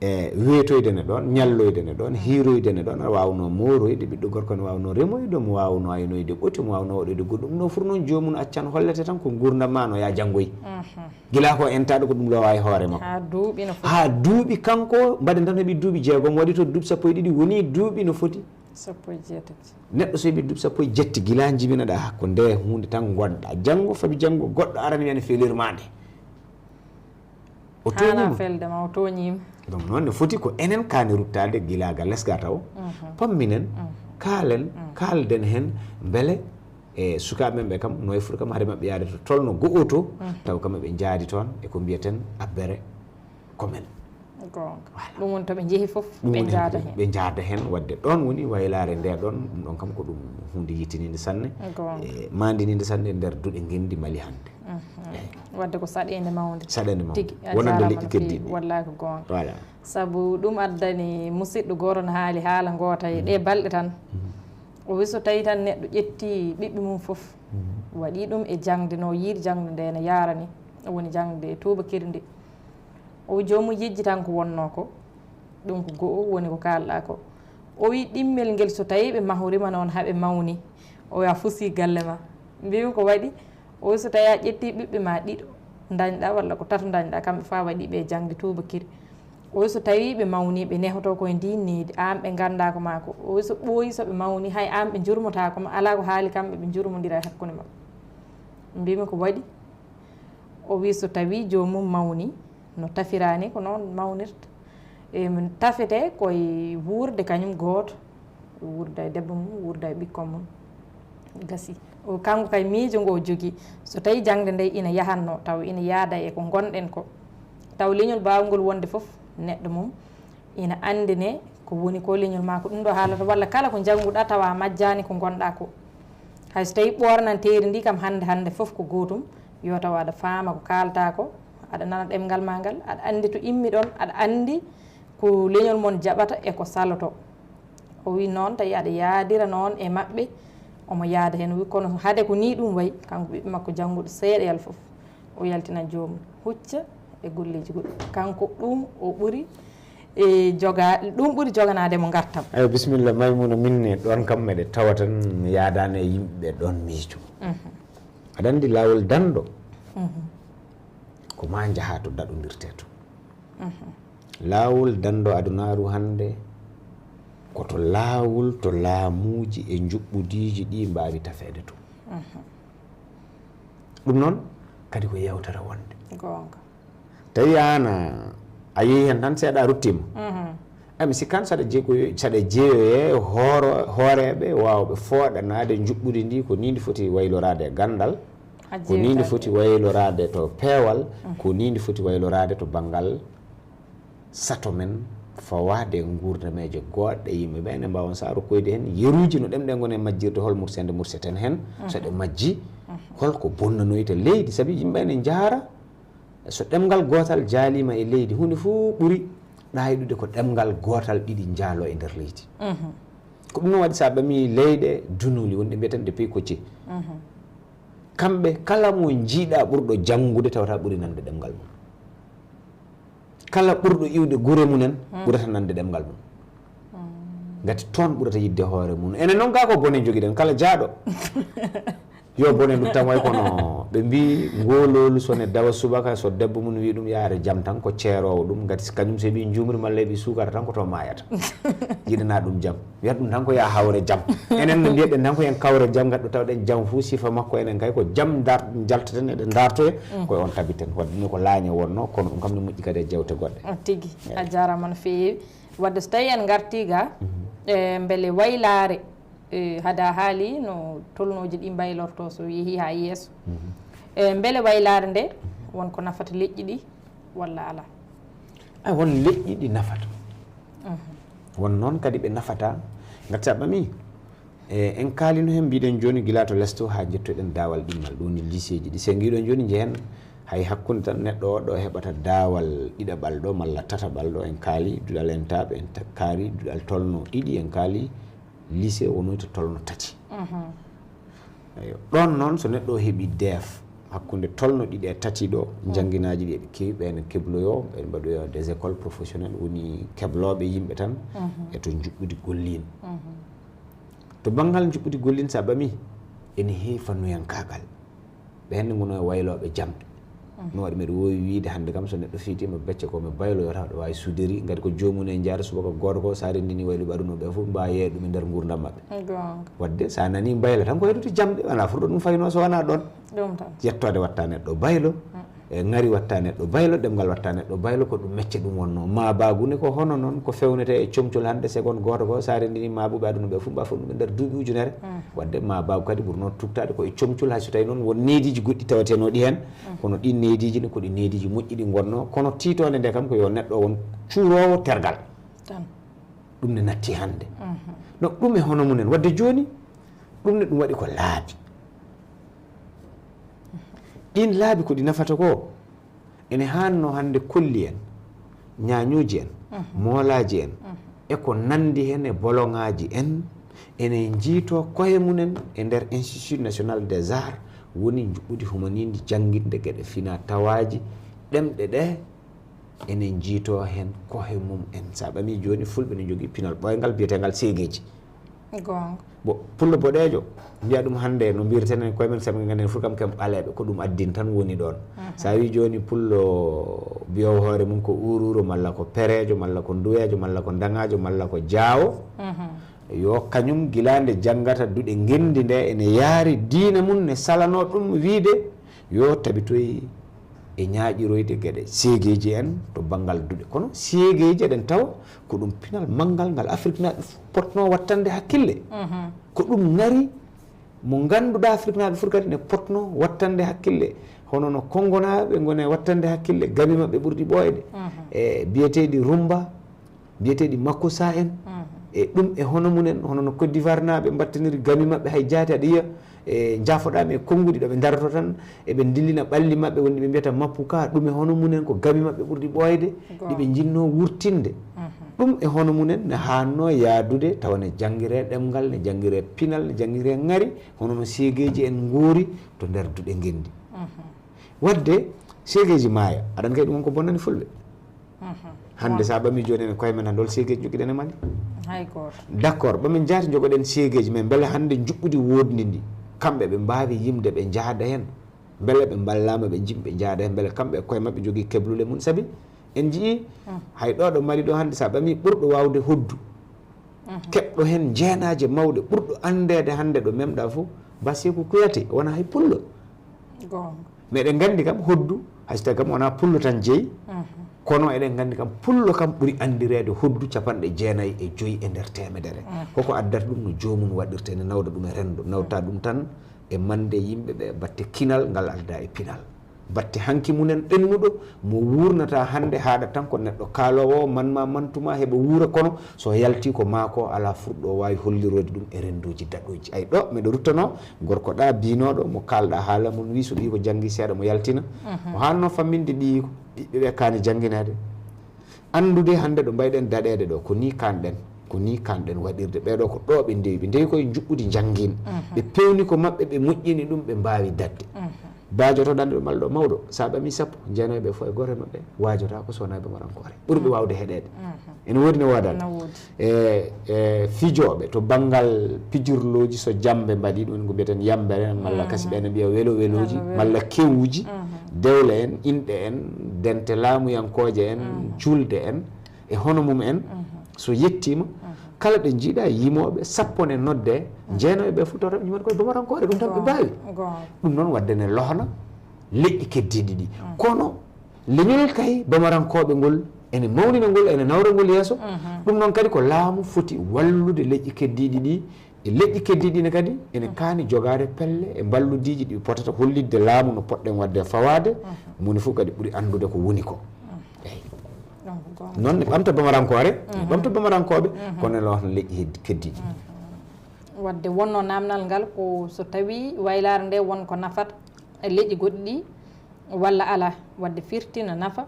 e weetoyde ne ɗoon, ñalloyde ne ɗoon, hiiroyde ne ɗoon, aɗa waawnoo mooroyde, ɓiɗɗo gorko ne waawnoo remoyde, mo waawnoo aynoyde ɓoti, mo waawnoo waɗoyde goɗɗum. Ɗum ɗoo fof noon joomum accan, hollete tan ko nguurndam maa no yaa janngoy. Gila ko entaaɗo ko ɗum lowa e hoore makko. Haa duuɓi no foti. Haa duuɓi kanko, mbaɗen tan heɓi duuɓi jeegom, waɗi to duuɓi sappo e ɗiɗi, woni duuɓi no foti. Sappo e jeetati. Neɗɗo so heɓi duuɓi sappo e jetti, gila jibinaɗaa ko nde huunde tan ngonɗaa. Janngo, fabi janngo, goɗɗo arani wiya ne felirma nde. O Haana tooñiima. Felde ma, o tooñiima. Donc noon ne foti ko enen kaani ruttaade gila ga les ga taw. Pamminen, kaalen, kaalden heen mbele e sukaaɓe men ɓe kam, no e foti kam hade maɓɓe yaade to tolno go'o to, taw kam ɓe njaadi toon e ko mbiyeten abbere ko men. Goonga. Voilà. Ɗum woni to ɓe njehi fof, ɗum ɓe woni njaada heen, heen. Ɓe njaada heen, waɗde ɗoon woni waylaare nde ɗoon, ɗum ɗoon kam ko ɗum huunde yittiniinde sanne, goonga, e maandiniinde sanne e nder duɗe ngenndi Mali hannde. Eey. Waɗde ko saɗeende mawnde. Saɗeende mawnde. Tigi, a jaaraama no feewi. Wonande leƴƴi keddiiɗi. Wallaahi ko goonga. Voilà. Sabu ɗum addani musidɗo gooto no haali haala ngoota e ɗee balɗe tan. O wi so tawii tan neɗɗo ƴetti ɓiɓɓe mum fof, waɗi ɗum e jaŋde, no yiɗi jaŋde nde ne yaarani, woni jaŋde tuubakiri ndi. O wi joomum yejji tan ko wonnoo ko, ɗum ko go'o woni ko kaalɗaa ko. O wi ɗimmel ngel so tawii ɓe mahoriima noon haa ɓe mawni, o wi a fusii galle ma. Mbiimi ko waɗi? O wi so tawii a ƴettii ɓiɓɓe ma ɗiɗo ndañɗaa walla ko tato ndañɗaa, kamɓe fof a waɗii ɓe jaŋde tuubakiri. O wi so tawii ɓe mawnii, ɓe nehotoo ko e ndiin needi, aan ɓe nganndaa ko maa ko. O wi so ɓooyi so ɓe mawnii, hay aan ɓe njurmotaako ma, alaa ko haali kamɓe ɓe njurmondira e hakkunde maɓɓe. Mbiimi ko waɗi? O wi so tawii joomum mawnii, no tafiraani ko noon mawnirta. E, tafete ko e wuurde kañum gooto, wuurda e debbo mum, wuurda e ɓikkon mum. Gasi. O, kanko kay miijo ngo o jogii. So tawii jaŋde nde ina yahatnoo, taw ina yaada e ko ngonɗen ko. Taw leñol baawngol wonde fof, neɗɗo mum ina anndine ko woni ko leñol maa ko ɗum ɗo haalata, walla kala ko njannguɗaa tawa a majjaani ko ngonɗaa ko. Hay so tawii ɓoornanteeri ndi kam hannde hannde fof ko gootum, yo taw aɗa faama ko kaaltaa ko, aɗa nana ɗemngal maa ngal, aɗa anndi to immi ɗon, aɗa anndi ko leñol mon jaɓata e ko saloto. O wi noon, tawi aɗa yaadira noon e maɓɓe, omo yaada heen. O wi kono hade ko nii ɗum wayi, kanko ɓiɓɓe makko jannguɗo seeɗa yalla fof, o yaltina joomum, hucca e golleeji goɗɗi. Kanko ɗum o ɓuri e joga-, ɗum ɓuri joganaade mo ngartam. Eyo, bisimilla, Maymuna, min ne ɗoon kam meɗe tawa tan mi yaadaani e yimɓe ɓe ɗoon miijo. Aɗa anndi laawol danndo, ko maa njahaa to daɗondirtee to. Laawol danndo adunaaru hannde ko to laawol, to laamuuji e njuɓɓudiiji ɗi mbaawi tafeede to. Ɗum noon kadi ko yeewtere wonde. Goonga. Tawi aan a yehi heen tan seeɗa a ruttiima. Ay, mi sikkaani saɗa jeekoyo-, saɗa jeeyoye hooro-, hooreeɓe waawɓe fooɗanaade njuɓɓudi ndi, ko nii ndi foti wayloraade e ganndal, ko nii ndi foti wayloraade to peewal, ko nii ndi foti wayloraade to banngal sato men fawaade e nguurdameeje goodɗe, yimɓe ɓe ene mbaawa saaru koyde heen yeruuji no ɗemɗe ngoni e majjirde, hol mursende murseten heen, so ɗe majji, holko bonnanoyta leydi, sabi yimɓe ene njaara, so ɗemngal gootal jaaliima e leydi, huunde fof ɓuri ɗaayɗude ko ɗemngal gootal ɗiɗi njaaloo e nder leydi. Ko ɗum noon waɗi so a ɓamii leyɗe dunuli wonɗe mbiyeten ɗe pays côtiers, kamɓe kala mo njiiɗaa ɓurɗo janngude tawata ɓuri nande ɗemngal mum. Kala ɓurɗo iwde gure mum en ɓurata nande ɗemngal mum. Ngati toon ɓurata yiɗde hoore mum. Enen noon gaa ko bone njogiɗen, kala jaaɗo. Yo bone ɗum tan way kono ɓe mbi ngololu so ne dawa subaka so debbo mum wi ɗum yaare jam tan ko ceeroowo ɗum ngati kañum so heɓi njuumri malla heɓi suukara tan ko to maayata. Yiɗana ɗum jam wiyata ɗum tan ko ya hawre jam. Enen no mbiyeɗen tan ko en kawre jam ngatɗo tawɗen jam fuu sifa makko enen kay ko jam dar jaltaten eɗen dartoya. Koye on tabiten wadde ni ko laañe wonno kono ɗum kam ne moƴƴi kadi e jewte goɗɗe. Tigi a jarama no feewi. Wadde so tawi en garti ga e mbele waylaare. E, hada haali no tolnooji ɗi mbaylorto so yehi haa yeeso. E, mbele waylaare nde won ko nafata leƴƴi ɗi walla ala? A won leƴƴi ɗi nafata. Won noon kadi ɓe nafata. Ngati sa ɓami e, en kaalino heen mbiɗen jooni gila to lesto haa njettoɗen daawal ɗimmal ɗo woni liseeji ɗi se ngiɗon jooni njehen hay hakkunde tan neɗɗo o ɗo heɓata daawal ɗiɗaɓal ɗo malla tataɓal ɗo en kaali duɗal en taɓe en kaari duɗal tolno ɗiɗi en kaali. Lycée wonoyta tolno tati. Eyo ɗon noon so neɗɗo o heɓi deef hakkunde tolno ɗiɗi e tati ɗo jannginaaji ɗi eɓe keewi ɓeen kebloyo ɓeen mbaɗoyo des écoles professionnelles woni keblooɓe yimɓe tan. E to njuɓɓudi gollin to banngal njuɓɓudi gollin so a ɓami ene heewi fannuyankaagal. Ɓe hannde ngono e waylooɓe jam. No waɗi mbeɗa woowi wiyde hannde kam so neɗɗo fiitiima becce ko mi baylo yota ɗo waawi suderi ngati ko joomum en njaata subaka gooto ko so a renndini wayluɓe aduna ɓe fof mbawa yeeya ɗum e nder nguurndam maɓɓe. Wadde so a nani mbayla tan ko heddude jamɗe wona furɗo ɗum fayno so wona ɗon. Yettoode watta neɗɗo baylo. E ŋari watta neɗɗo baylo ɗemngal watta neɗɗo baylo ko ɗum mecce ɗum wonno ma bagune ko hono noon ko fewnete e comcol hannde seconde gooto ko so a renndini mabuɓe aduna ɓe fof mba fof ɗum e nder duuɓi ujunere. Wadde ma baw kadi ɓurno tuktade ko e comcol hay so tawi noon won neediji goɗɗi tawatenooɗi heen. Kono ɗin neediji ne ko ɗi neediji moƴƴi ɗi ngonno kono tiitoonde nde kam ko yo neɗɗo won cuuroowo tergal. Ɗum ne natti hannde. Donc ɗum e hono mumen wadde jooni ɗum ne ɗum waɗi ko laabi. Ɗin laabi ko ɗi nafata ko ene haanno hannde kolli en ñaañuuji en moolaaji en e ko nanndi heen e boloŋaaji en ene njiitoo koye mumen e nder institut national des arts woni njuɓɓudi humaniindi jannginde geɗe fina tawaaji ɗemɗe ɗe ene njiitoo heen koye mum en so a ɓamii jooni fulɓe ne njogii pinal ɓooyngal biyeteengal seegeeji. Goonga. Bon pullo boɗeejo mbiya ɗum hannde no mbirten en koye men sabu ngannden fof kam ken ɓaleeɓe ko ɗum addin tan woni ɗoon. So a wii jooni pullo biyowo hoore mum ko uruuro malla ko pereejo malla ko nduweejo malla ko ndaŋaajo malla ko jaawo. Yo kañum gila nde janngata duɗe ngenndi nde ene yaari diina mum ne salanoo ɗum wiide yo tabitoy e ñaaƴiroyde geɗe seegeeji en to banngal duɗe kono seegeeji eɗen tawa ko ɗum pinal manngal ngal afriknaaɓe fof potnoo wattande hakkille. Ko ɗum ŋari mo ngannduɗaa afriknaaɓe fof kadi ne potnoo wattande hakkille hono no konngonaaɓe ngone wattande hakkille gami maɓɓe ɓurɗi ɓooyde e biyeteeɗi rumba biyeteeɗi makusa en e ɗum e hono mumen hono no côte d'ivoire naaɓe mbattiniri gami maɓɓe hay jaati aɗa yiya e jaafoɗaami e konnguɗi ɗo ɓe ndaroto tan eɓe ndillina ɓalli maɓɓe wonde ɓe mbiyata mappuka ɗum e hono mumen ko gami maɓɓe ɓurɗi ɓooyde ɗiɓe njinnoo wurtinde. Ɗum e hono mumen ne haannoo yaadude tawa ne janngiree ɗemngal ne janngiree pinal ne janngiree ŋari hono no seegeeji en ngoori to nder duɗe ngenndi. Wadde seegeeji maaya aɗan kay ɗum won ko bonnani fulɓe. Hannde so a ɓamii jooni enen koye men hannde hol seegeeji njoggiɗen e Mali? Hay gooto. D'accord ɓamen jaati njogoɗen seegeeji men mbele hannde njuɓɓudi woodndi ndi kamɓe ɓe mbaawi yimde ɓe njahda heen mbele ɓe mballaama ɓe njim ɓe njahda heen mbele kamɓe e koye maɓɓe njogii keblule mum sabi en njiyii hay ɗo ɗo Mali ɗo hannde so a ɓamii ɓurɗo waawde hoddu keɓɗo heen jeenaaje mawɗe ɓurɗo anndeede hannde ɗo memɗa fof Baseku Kuyate wona hay pullo. Meɗen nganndi kam hoddu hay so tawi kam wona pullo tan jeyi kono eɗen nganndi kam pullo kam ɓuri anndireede hoddu capanɗe jeenayi e joyi e nder teemedere koko addata ɗum no joomum waɗirta ene nawda ɗum e renndo nawta ɗum tan e mande yimɓe ɓe batte kinal ngal adda e pinal batte hanki munen ɓennuɗo mo wurnata hannde haaɗa tan ko neɗɗo kaaloowo o manma mantuma heɓa wuura kono so yalti ko maako ala furɗo o waawi holliroyde ɗum e rennduuji daɗooji ay ɗo miɗo ruttanoo gorko ɗa biinooɗo mo kaalɗa haala mum wi so ɓiiko janngi seeɗa mo yaltina o haanno famminde ɓiiko ɓiɓɓe ɓe kaani janngineede anndude hannde ɗo mbayɗen daɗeede ɗo ko ni kanɗen ko ni kanɗen waɗirde ɓeɗo ko ɗo ɓe ndewi ɓe ndewi koye njuɓɓudi njanngin ɓe pewni ko maɓɓe ɓe moƴƴini ɗum ɓe mbaawi daɗde Baajotoɗo ɗanɗo malla ɗo mawɗo, so a ɓamii sappo, jeenayo ɓe fof e gooto e maɓɓe waajotaako so wonaa e bamarankoore. Ɓurɓe waawde heɗeede. Ene woodi, ne woodaani. E, e fijooɓe to banngal pijirlooji, so jammbe mbaɗii, ɗum ko mbiyeten yambere, malla kasi ɓe ene mbiya welo welooji, malla kewuuji, dewle en, inɗe en, dente laamuyankooje en, juulde en, e hono mum en, so yettiima, kala ɗo njiiɗaa yimooɓe sappo ne noddee, jeenayo ɓe fof tawata ɓe ñumata koye bamarankoore, ɗum tan ɓe mbaawi. Ɗum noon waɗde ne lohna leƴƴi keddiiɗi ɗi. Kono leñol kay bamarankooɓe ngol ene mawnina ngol, ene nawra ngol yeeso. Ɗum noon kadi ko laamu foti wallude leƴƴi keddiiɗi ɗi. E leƴƴi keddiiɗi ne kadi ene kaani jogaade pelle e mballudiiji ɗi potata hollitde laamu no poɗɗen waɗde e fawaade, moni fof kadi ɓuri anndude ko woni ko. Eyi. Noon ne ɓamta bamarankoore, ɓamta bamarankooɓe, kono ne lohna leƴƴi heddi-, keddiiɗi. Waɗde wonnoo naamnal ngal ko so tawii waylaare nde won ko nafata e leƴƴi goɗɗi ɗi, walla alaa, waɗde firti no nafa,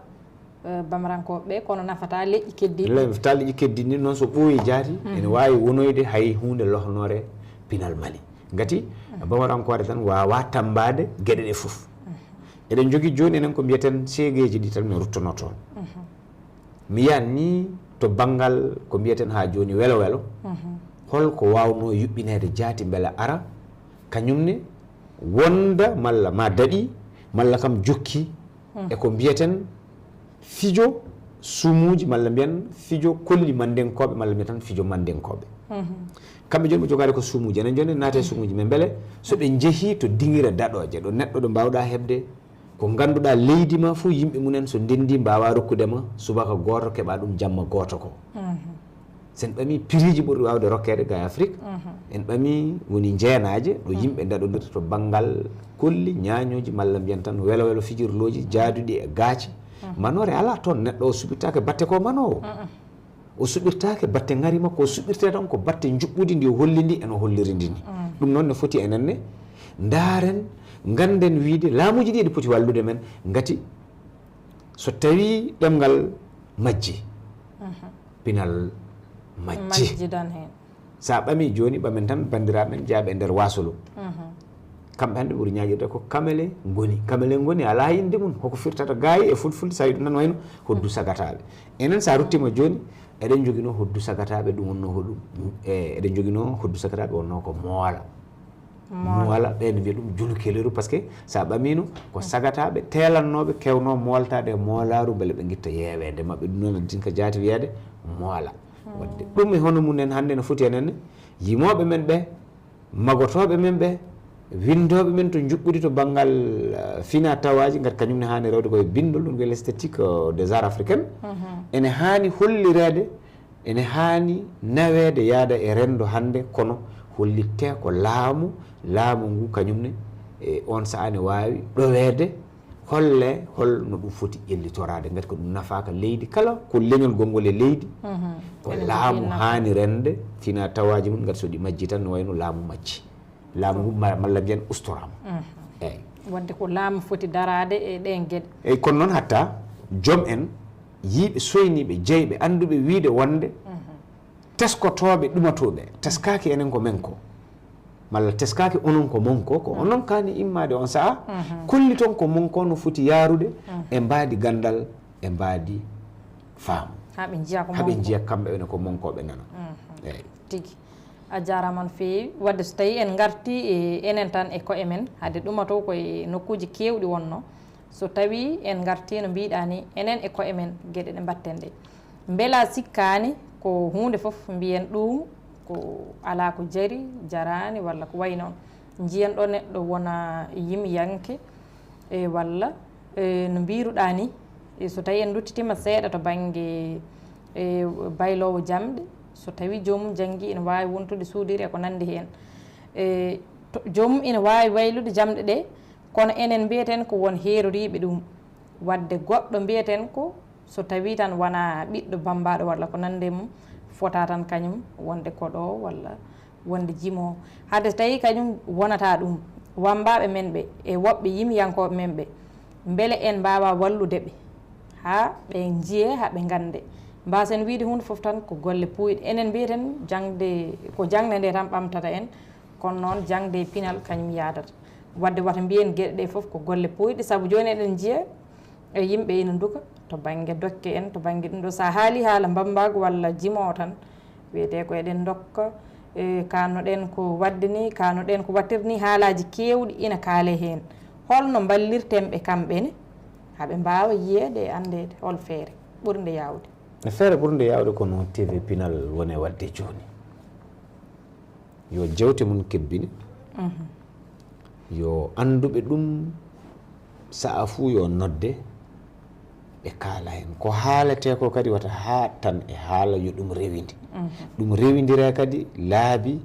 eh, bamarankooɓe ɓe, kono nafata leƴƴi keddiiɗi. Nafata leƴƴi keddiiɗi ɗi noon so ɓooyi jaati, ene waawi wonoyde hay huunde lohnoore pinal Mali. Ngati bamarankoore tan waawaa tammbaade geɗe ɗe fof. Eɗen njogii jooni enen ko mbiyeten seegeeji ɗi tan mi ruttono toon. Mi yiyan ni to banngal ko mbiyeten haa jooni welo welo, hol ko waawnoo yuɓɓineede jaati mbele ara, kañum ne wonda malla ma daɗi, malla kam jokki e ko mbiyeten fijo sumuuji, malla mbiyen fijo kolli Manndenkooɓe, malla mbiyen tan fijo Manndenkooɓe. Kamɓe jooni ɓe jogaade ko sumuuji, enen jooni naate e sumuuji, mais mbele so ɓe njehii to diŋire daɗooje, ɗo neɗɗo ɗo mbaawɗaa heɓde ko ngannduɗaa leydi ma fof yimɓe mum en so ndenndi mbaawaa rokkude ma subaka gooto keɓa ɗum jamma gooto ko. Sen ɓamii piriiji ɓurɗi waawde rokkeede ga e Afrik, en ɓamii woni njeenaaje ɗo yimɓe ndaɗondirta to banngal kolli, ñaañooji, malla mbiyen tan welo welo fijirlooji jaaduɗi e gaaci. Manoore alaa toon, neɗɗo o suɓirtaake batte ko manoowo. O suɓirtaake batte ŋari makko, o suɓirtee tan ko batte njuɓɓudi ndi o holli ndi, eno holliri ndi ni. Ɗum noon ne foti enen ne ndaaren, ngannden wiide laamuuji ɗi eɗi poti wallude men, ngati so tawii ɗemngal majji, pinal majji. Majjidan heen. So a ɓamii jooni, ɓamen tan banndiraaɓe men jeyaaɓe e nder Waasolo. Kamɓe hannde ɓuri ñaaƴirde ko kamele ngoni. Kamele ngoni alaa innde mum, hoko firtata gaayi e fulfulde, so a yiɗum nan wayno hoddu sagataaɓe. Enen so a ruttiima jooni, eɗen njoginoo hoddu sagataaɓe, ɗum wonnoo hoɗum? E, eɗen njoginoo hoddu sagataaɓe wonnoo ko moola. Moola. Moola, ɓe ne mbiya ɗum julukeleeru, parce que so a ɓamiino ko sagataaɓe teelannooɓe keewnoo mooltaade e moolaaru mbele ɓe ngitta yeeweende maɓɓe. Ɗum noon addi ko jaati wiyeede moola. Waɗde ɗum e hono mum en hannde no foti enen ne, yimooɓe men ɓe, magotooɓe men ɓe, winndooɓe men to njuɓɓudi to banngal, eh, fina tawaaji, ngati kañum ne haani rewde koye binndol, ɗum wiyee l'esthétique, eh, des arts africains. Ene haani hollireede, ene haani naweede yaada e renndo hannde, kono hollittee ko laamu, laamu ngu kañum ne, e on sahaa ne waawi ɗoweede, holle hol no ɗum foti ƴellitoraade, ngati ko ɗum nafaaka leydi kala, ko leñol gonngol e leydi, ko laamu haani rende fina tawaaji mum, ngati so ɗi majji tan no wayno laamu majji. Laamu ngu ma-, malla mbiyen ustoraama. Eeyi. Waɗde ko laamu foti daraade e ɗeen geɗe. Eeyi, kono noon hatta joom en, yiiɓe soyniiɓe, jeyɓe, annduɓe wiyde wonde teskotooɓe, ɗumatooɓe, teskaaki enen ko men ko, malla teskaaki onon ko mon ko, ko onon kaani immaade on sahaa, kolliton ko mon ko no foti yaarude e mbaadi ganndal, e mbaadi faamu. Haa ɓe njiya ko mon ko. Haa ɓe njiya kamɓe ene ko mon ko ɓe nana. Eeyi. Tigi. A jaaraama no feewi. Waɗde so tawii en ngartii e enen tan e koye men, hade ɗumatoo ko e nokkuuji keewɗi wonnoo, so tawii en ngartii no mbiiɗaa ni, enen e koye men, geɗe ɗe mbaɗten ɗe. Mbela sikkaani ko huunde fof mbiyen ɗum ko alaa ko jari, jaraani walla ko wayi noon. Njiyen ɗo neɗɗo wona yimyanke, e walla, e no mbiiruɗaa ni, e so tawii en nduttitiima seeɗa to bannge, e bayloowo jamɗe, so tawii joomum janngii ina waawi wontude suudiire e ko nanndi heen. E to, joomum ina waawi waylude jamɗe ɗe, kono enen mbiyeten ko won heeroriiɓe ɗum. Waɗde goɗɗo mbiyeten ko so tawii tan wonaa ɓiɗɗo bammbaaɗo walla ko nanndi e mum, fota tan kañum wonde ko ɗo walla wonde jimoowo. Hade so tawii kañum wonata ɗum, wammbaaɓe men ɓe e woɓɓe yimiyankooɓe men ɓe, mbele en mbaawaa wallude ɓe haa ɓe njiyee, haa ɓe nganndee? Mbaasen wiyde huunde fof tan ko golle puuyɗe. Enen mbiyeten jaŋde, ko jaŋde nde tan ɓamtata en, kono noon jaŋde e pinal kañum yaadata. Wadde wata mbiyen geɗe ɗe fof ko golle pooyɗe, sabu jooni eɗen njiya e yimɓe ina nduka to bannge dokke en, to bannge ɗum ɗo. So a haali haala mbammbaagu walla jimoowo tan, wiyetee ko eɗen ndokka, e, kaanno-ɗen ko waɗde ni, kaanno-ɗen ko waɗtirde ni, haalaaji keewɗi ina kaale heen. Holno mballirten ɓe kamɓe ne, haa ɓe mbaawa yiyeede e anndeede hol feere ɓurnde yaawde? E feere ɓurnde yaawde ko no T V Pinal woni e waɗde jooni. Yo jewte mum kebbine. Yo annduɓe ɗum sa'a fuu yo nodde, ɓe kaala heen. Ko haaletee ko kadi wata haaɗ tan e haala, yo ɗum rewinde. Ɗum rewindira kadi laabi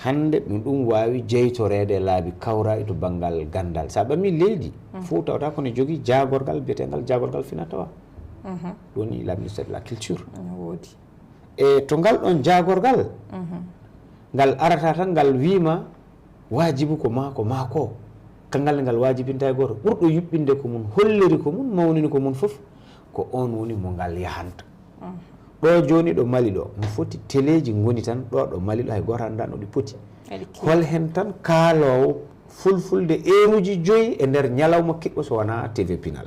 hannde no ɗum waawi jeytoreede e laabi kawraaɗi to banngal ganndal. So a ɓamii leydi, fof tawata ko ne jogii jaagorgal biyeteengal jaagorgal fina tawa. Ɗum woni la ministère de la culture. Ina woodi. E to ngal ɗon jaagorgal, ngal arata tan ngal wiima waajibu ko maa, ko maa ko. Kanngal ngal waajibinta e gooto. Ɓurɗo yuɓɓinde ko mum, holliri ko mum, mawnini ko mum fof, ko oon woni mo ngal yahanta. Ɗo jooni ɗo Mali ɗo, no foti teleeji ngoni tan, ɗo ɗo Mali ɗo hay gooto anndaa no ɗi poti. Hol heen tan kaaloowo fulfulde eeruuji joyi e nder ñalawma kiɗɗo so wonaa T V Pinal.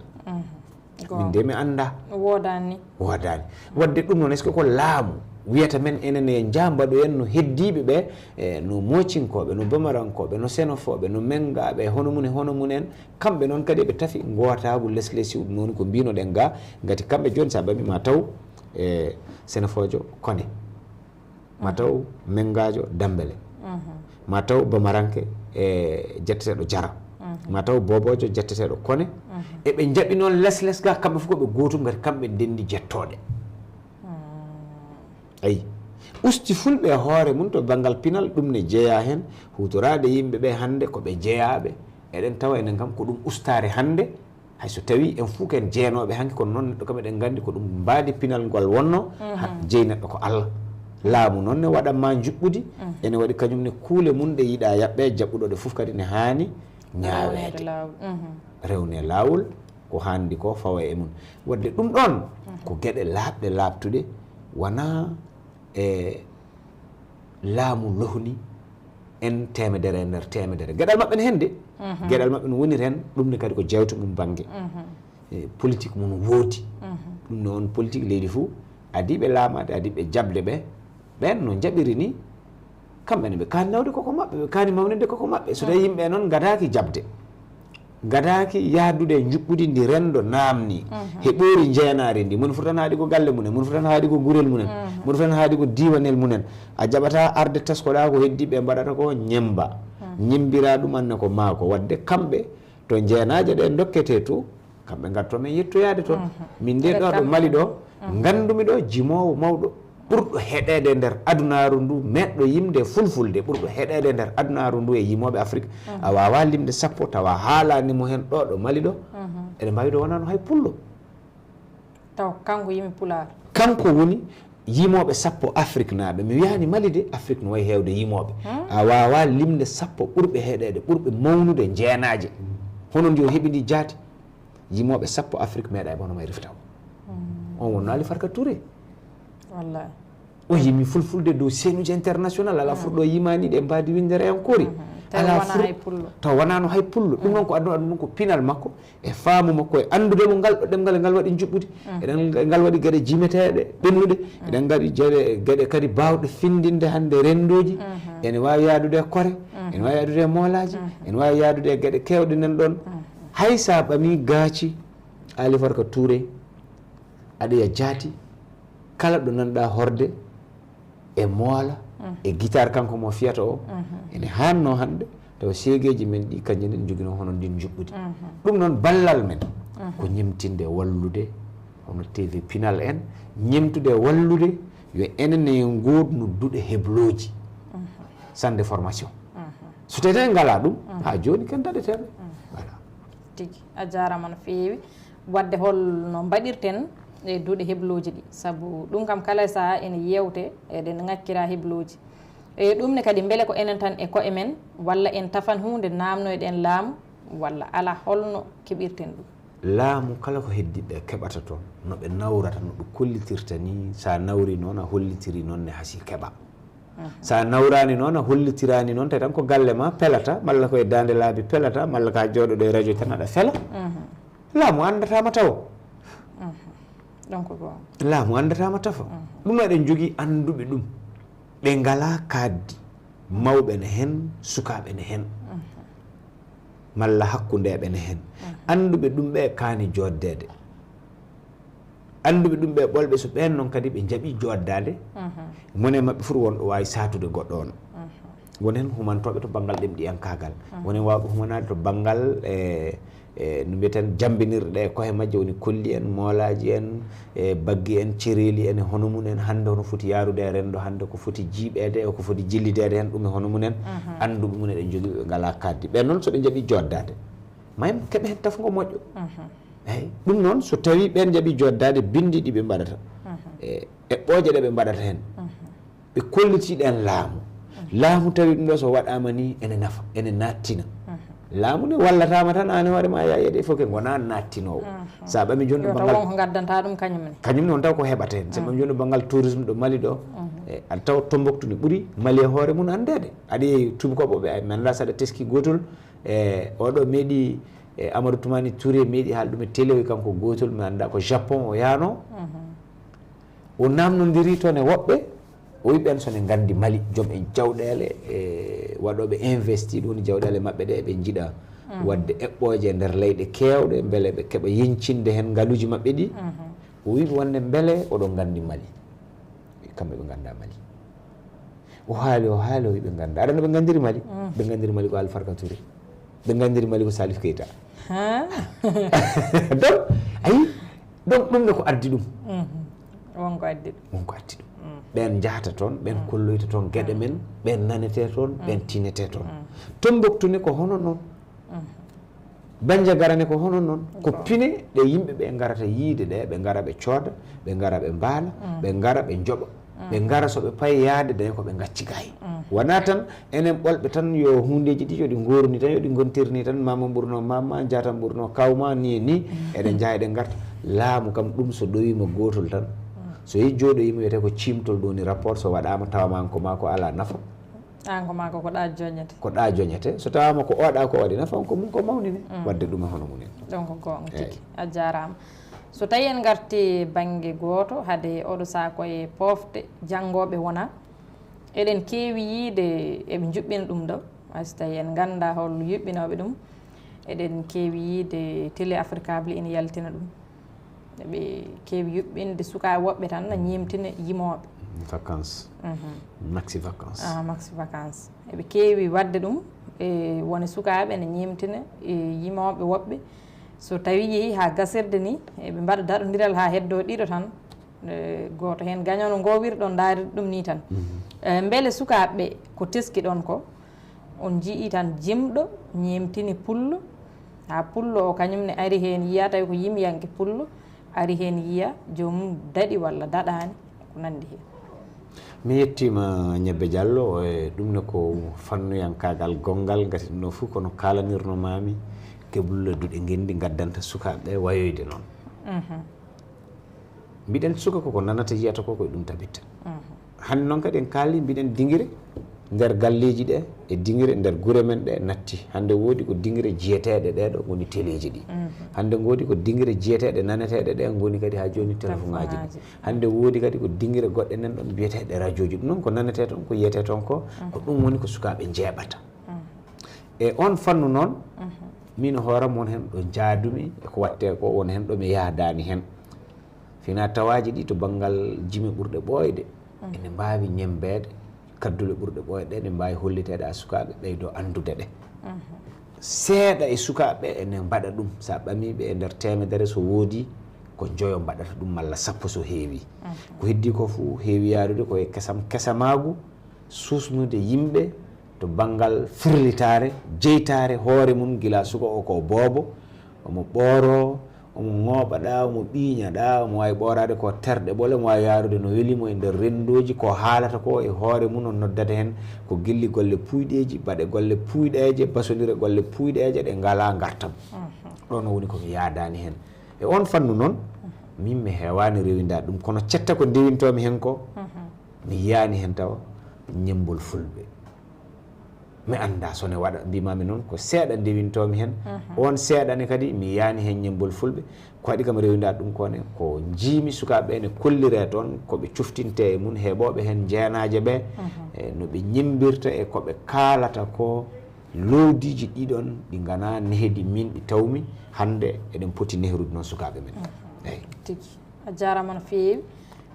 Min de mi anndaa. Woodaani. Woodaani. Waɗde ɗum noon, est-ce que ko laamu wiyata men enen e njaha mbaɗoyen no heddiiɓe ɓe, e no Moocinkooɓe, no Bamarankooɓe, no Senofooɓe, no Menngaaɓe, e hono mum e hono mum en, kamɓe noon kadi eɓe tafi ngootaagu leslesiwɗo noon ko mbinoɗen ga, ngati kamɓe jooni so a ɓami ma taw e Senofoojo Kone. Ma taw Menngaajo Dammbele, ma taw Bamaranke e jetteteeɗo Jara, ma taw Booboojo jetteteeɗo Kone, eɓe njaɓi noon les les ga, kamɓe fof ko ɓe gootum, ngati kamɓe ndenndi jettooɗe. Ayi, usti fulɓe e hoore mum to banngal pinal, ɗum ne jeyaa heen, huutoraade yimɓe ɓe hannde ko ɓe jeyaaɓe, eɗen tawa enen kam ko ɗum ustaare hannde. Hay so tawii en fof ko en jeenooɓe hanki, kono noon neɗɗo kam eɗen nganndi ko ɗum mbaadi pinal ngal wonno, ha jeyi neɗɗo ko Allah. Laamu noon ne waɗan ma njuɓɓudi, ene waɗi kañum ne kuule mum ɗe yiɗa yaɓɓe, jaɓɓuɗo ɗe fof kadi ne haani ñaaweede. Rewne laawol, ko haandi ko fawa e mum. Waɗde ɗum ɗoon ko geɗe laaɓɗe laaɓtuɗe, wonaa e laamu lohni en teemedere e nder teemedere. Geɗal maɓɓe ne heen de. Geɗal maɓɓe no woni heen, ɗum ne kadi ko jewte mum bannge. E, politique mum woodi. Ɗum ne on politique leydi fof, adiiɓe laamaade, adiiɓe jaɓde ɓe, ɓeen no njaɓiri ni, kamɓe ne ɓe kaani nawde koko maɓɓe, ɓe kaani mawninde koko maɓɓe. So tawi yimɓe noon ngadaaki jaɓde, ngadaaki yahdude e njuɓɓudi ndi renndo naamni, he ɓoori njeenaari ndi. Moni foti tan haaɗi ko galle mum en, moni foti tan haaɗi ko gurel mum en, moni foti tan haaɗi ko diiwanel mum en. A jaɓataa arde teskoɗaa ko heddiiɓe mbaɗata ko, ñemmba. Ñemmbira ɗum, anne ko maa ko. Waɗde kamɓe to njeenaaje ɗe ndokketee to, kamɓe ngatto men yettoyaade toon. Min de ɗo ɗo Mali ɗo, nganndumi ɗo jimoowo mawɗo ɓurɗo heɗeede nder adunaaru ndu, meeɗɗo yimde fulfulde ɓurɗo heɗeede nder adunaaru ndu e yimooɓe Afrik. A waawaa limde sappo tawa haalaani mo heen ɗo ɗo Mali ɗo. Eɗen mbaawi ɗo wonaano hay pullo. Taw kanko yimi pulaar. Kanko woni yimooɓe sappo Afriknaaɓe. Mi wiyaani Mali de, Afrik no wayi heewde yimooɓe. A waawaa limde sappo ɓurɓe heɗeede, ɓurɓe mawnude njeenaaje. Hono ndi o heɓi ndi jaati. Yimooɓe sappo Afrik meeɗa e bono may riftaw. On wonno Ali Farka Touré. Wallahi. O yimi fulfulde dow seenuji international, alaa furɗo yimaani ɗe mbaadi winndere en kori. Tawi alaa wonaa fur- hay pullo. Taw wonaano hay pullo. Ɗum noon ko aduna, ɗum noon ko pinal makko, e faamu makko, e anndude mo ngal ɗo ɗemngal e ngal waɗi njuɓɓudi. Eɗen, ngal waɗi geɗe jimeteeɗe, ɓennuɗe. Eɗen ngaɗi geɗe, geɗe kadi baawɗe findinde hannde renndooji. Ene waawi yaadude e kore, ene waawi yaadude e moolaaji, ene waawi yaadude e geɗe keewɗe nan ɗoon. Hay so a ɓamii gaaci, Ali Farka Touré, aɗa yiya jaati, kala ɗo nanɗa horde e moola, e guitare kanko mo fiyata o, ene haanno hannde tawa seegeeji men ɗi, kanji enen joginoo hono ndin njuɓɓudi. Ɗum noon ballal men ko ñemtinde, wallude hono T V Pinal en, ñemtude, wallude yo enen en ngoodnu duɗe heblooji, centre de formation. So tawii en ngalaa ɗum, haa jooni ken daɗeteeɓe. Voilà. Tigi, a jaaraama no feewi. Waɗde hol no mbaɗirten e duɗe heblooji ɗi? Sabu ɗum kam kala e sahaa ene yeewte, eɗen ŋakkira heblooji. E ɗum ne kadi, mbele ko enen tan e koye men, walla en tafan huunde naamnoyɗen laamu, walla alaa? Holno keɓirten ɗum? Laamu kala ko heddiiɓe keɓata toon, no ɓe nawrata, no ɓe kollitirta ni, so a nawri noon, a hollitiri noon ne, hasi keɓa. So a nawraani noon, a hollitiraani noon, tawi tan ko galle ma pelata, malla ko e daande laabi pelata, malla ka jooɗoɗo e radio tan aɗa fela. Laamu anndataa ma tawo. Donc ko laamu anndataa ma tafa. Ɗum eɗen njogii annduɓe ɗum. Ɓe ngalaa kaaddi. Mawɓe ne heen, sukaaɓe ne heen. Malla hakkundeeɓe ne heen. Annduɓe ɗum ɓe kaani jooddeede. Annduɓe ɗum ɓe ɓolɓe, so ɓeen noon kadi ɓe njaɓii jooddaade, mone maɓɓe fof won ɗo waawi saatude goɗɗo on. Won heen humantooɓe to banngal ɗemɗiyankaagal, won heen waawɓe humanaade to banngal e e no mbiyeten jammbinirɗe ɗe e kohe majje, woni kolli en, moolaaji en, e baggi en, cereeli en e hono mum en, hannde hono foti yaarude e renndo, hannde ko foti jiiɓeede e ko foti jillideede heen, ɗum e hono mum en, annduɓe mum eɗen njogii ɓe ngalaa kaaddi. Ɓeen noon so ɓe njaɓii jooddaade, ma en keɓe heen tafngo moƴƴo. Eeyi, ɗum noon so tawii ɓeen njaɓii jooddaade binndi ɗi ɓe mbaɗata e eɓɓooje ɗe ɓe mbaɗata heen, ɓe kollitii ɗeen laamu. Laamu tawi ɗum ɗo so waɗaama ni ene nafa, ene naattina. Laamu ne wallataama tan aan e hoore ma yaa yeɗe fof ke ngonaa naattinoowo. So a ɓami jooni ɗo banngal. Won ko ngaddanta ɗum kañum ne. Kañum ne on taw ko heɓata heen. So a ɓami jooni banngal tourisme ɗo Mali ɗo, e aɗa tawa Tombouctou ne ɓuri Mali e hoore mum anndeede. Aɗa yehi tuubakooɓe ɓe, mi anndaa so aɗa teski gootol e oɗo meeɗi e Amadou Toumani Touré meeɗi haal ɗum e télé, o wi kanko gootol mi anndaa ko Japon o yaano. O naamnondirii toon e woɓɓe, o wi ɓeen so ne nganndi Mali, joom en jawɗeele e waɗooɓe investi, ɗum woni jawɗeele maɓɓe ɗe eɓe njiɗa waɗde eɓɓooje e nder leyɗe keewɗe, mbele ɓe keɓa yeñcinde heen ngaluuji maɓɓe ɗi. O wi ɓe wonde mbele oɗon nganndi Mali. Kamɓe ɓe nganndaa Mali. O haali, o haali, o wi ɓe nganndaa. Aɗa annda ɓe nganndiri Mali? Ɓe nganndiri Mali ko Alpha Arka Touré. Ɓe nganndiri Mali ko Salif Keita. Donc ayi, donc ɗum ne ko addi ɗum. Won ko addi ɗum. Won ko addi ɗum. Ɓeen njahata toon, ɓeen kolloyta toon geɗe men, ɓeen nanetee toon, ɓeen tinetee toon. Tombouctou ne ko hono noon. Bandiagara ne ko hono noon. Ko pine ɗe yimɓe ɓe ngarata yiide ɗe, ɓe ngara ɓe cooda, ɓe ngara ɓe mbaala, ɓe ngara ɓe njoɓa. Ɓe ngara so ɓe payi yahde daña ko ɓe ngacci gaay. Wonaa tan enen ɓolɓe tan yo huundeeji ɗi yo ɗi ngooru ni tan, yo ɗi ngontir ni tan, mama ɓurno mama, jaatam ɓurno kawma, ni e ni, eɗen njaha eɗen ngarta. Laamu kam ɗum so ɗowiima gootol tan, so yehi jooɗoyiima wiyetee ko ciimtol ɗo woni rapport, so waɗaama tawa ma ko ma ko alaa nafa. Aan ko maa ko ko ɗa joñete. Ko ɗa joñete. So tawaama ko oɗa ko waɗi nafa, on ko mum ko mawnine. Waɗde ɗum e hono mum en. Donc ko goonga tigi. A jaaraama. So tawii en ngartii bannge gooto, hade oɗo sahaa ko e poofde janngooɓe wonaa, eɗen keewi yiyde eɓe njuɓɓina ɗum ɗo. Hay so tawii en nganndaa hol yuɓɓinooɓe ɗum, eɗen keewi yiyde Télé Africable ina yaltina ɗum. Ɓe keewi yuɓɓinde sukaaɓe woɓɓe tan na ñeemtina yimooɓe. Vacances. Maxi vacances. Ah, maxi vacances. Eɓe keewi waɗde ɗum, e wone sukaaɓe ene ñeemtina e yimooɓe woɓɓe. So tawii yehii haa gasirde ni, eɓe mbaɗa daɗondiral haa heddoo ɗiɗo tan. E gooto heen gaño no ngoowirɗon ndaarde ɗum nii tan. E mbele sukaaɓe ɓe ko teski ɗon ko, on njiyii tan jimɗo ñeemtini pullo, haa pullo o kañum ne ari heen yiya, tawi ko yimyanke pullo, ari heen yiya joomum daɗi walla daɗaani, ko nanndi heen. Mi yettiima Ñebbe Jallo, e ɗum ne ko fannuyankaagal gonngal, ngati ɗum ɗo fof kono kaalanirno maami, keɓluɗo duɗe ngenndi ngaddanta sukaaɓe ɓe wayoyde noon. Mbiɗen suka koko nanata yiyata ko koye ɗum tabitta. Hannde noon kadi en kaali mbiɗen dingire nder galleeji ɗe e dingire nder gure men ɗe natti. Hannde woodi ko dingire jiyeteeɗe ɗe ɗo ngoni teleeji ɗi. Hannde ngoodi ko dingire jiyeteeɗe naneteeɗe ɗe ngoni kadi haa jooni telefoŋaaji ɗi. Hannde woodi kadi ko dingire goɗɗe nan ɗon mbiyeteeɗe rajooji. Ɗum noon ko nanetee toon, ko yiyetee toon ko, ko ɗum woni ko sukaaɓe njeeɓata. E oon fannu noon, miin e hooram won heen ɗo njaadumi e ko waɗtee ko, won heen ɗo mi yahdaani heen. Fina tawaaji ɗi to banngal jime ɓurɗe ɓooyde, ene mbaawi ñemmbeede, kaddule ɓurɗe ɓooyde ɗe, ene mbaawi holliteede haa sukaaɓe ɓeydoo anndude ɗe. Seeɗa e sukaaɓe ene mbaɗa ɗum, so a ɓamii ɓe e nder teemedere so woodii ko njoyo mbaɗata ɗum malla sappo so heewii. Ko heddii ko fof heewi yaarude ko e kesam kesamaagu, suusnude yimɓe to banngal firlitaare, jeytaare hoore mum gila suka o ko boobo, omo ɓooroo, omo ŋooɓa ɗa, omo ɓiiña ɗa, omo waawi ɓooraade ko terɗe ɓole, omo waawi yaarude no weli mo e nder renndooji, ko haalata ko e hoore mum, o noddata heen ko gilli golle puuyɗeeji, mbaɗe golle puuyɗeeje, basondire golle puuyɗeeje ɗe ngalaa ngartam. Ɗoon o woni ko mi yahdaani heen. E oon fannu noon, miin mi heewaani rewindaade ɗum, kono cetta ko ndewintoo-mi heen ko, mi yiyaani heen tawa Ñembol Fulɓe. Mi anndaa so ne waɗa, mbimami noon ko seeɗa ndewintoomi heen. On seeɗa ne kadi mi yaani heen Ñembol Fulɓe. Ko waɗi kam rewindaade ɗum ko ne, ko njiimi sukaaɓe ɓe ne kolliree toon, ko ɓe coftintee e mum, heɓooɓe heen jeenaaje ɓe, e no ɓe ñemmbirta e ko ɓe kaalata ko, loowdiiji ɗiɗon ɗi nganaa nehdi min ɗi tawmi, hannde eɗen poti nehrude noon sukaaɓe men. Eeyi. Tigi. A jaaraama no feewi.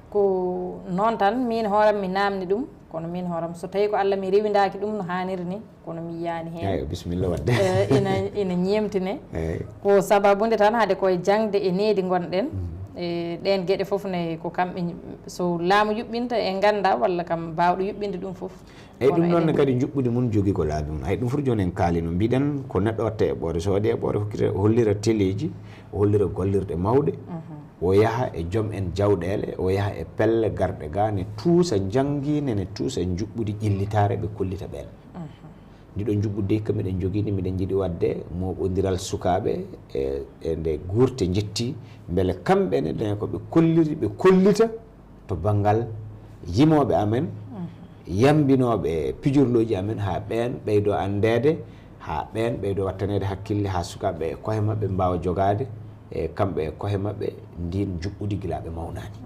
Ko noon tan, miin hooram mi naamni ɗum, kono miin hooram, so tawii ko Alla mi rewindaaki ɗum no haaniri ni, kono mi yiyaani heen. Eeyi, bisimilla waɗde. Eh, ina, ina ñeemtine. Eeyi. Ko sababu nde tan, hade koye jaŋde e nehdi ngonɗen. E ɗeen geɗe fof ne, ko kamɓe, so laamu yuɓɓinta, en nganndaa walla kam baawɗo yuɓɓinde ɗum fof. Eeyi, ɗum noon ne kadi njuɓɓudi mum jogii ko laabi mum. Hay ɗum fof jooni en kaali no mbiɗen, ko neɗɗo watta eɓɓoore, so waɗi eɓɓoore hokkita, hollira teleeji, o hollira gollirɗe mawɗe, o yaha e joom en jawɗeele, o yaha e pelle garɗe ga, ne tuusa, njanngi, ne, ne tuusa njuɓɓudi ƴellitaare, ɓe kollita ɓeen. Ndi ɗo njuɓɓudi de, ko miɗen njogii ni, miɗen njiɗi waɗde mooɓondiral sukaaɓe e, e nde guurte njetti, mbele kamɓe ne, ɗen ko ɓe kolliri, ɓe kollita to banngal yimooɓe amen, yambinooɓe pijirlooji amen, haa ɓeen ɓeydo anndeede, haa ɓeen ɓeydo wattaneede hakkille, haa sukaaɓe e koye maɓɓe mbaawa jogaade e kamɓe e koye maɓɓe ndiin njuɓɓudi gila ɓe mawnaani.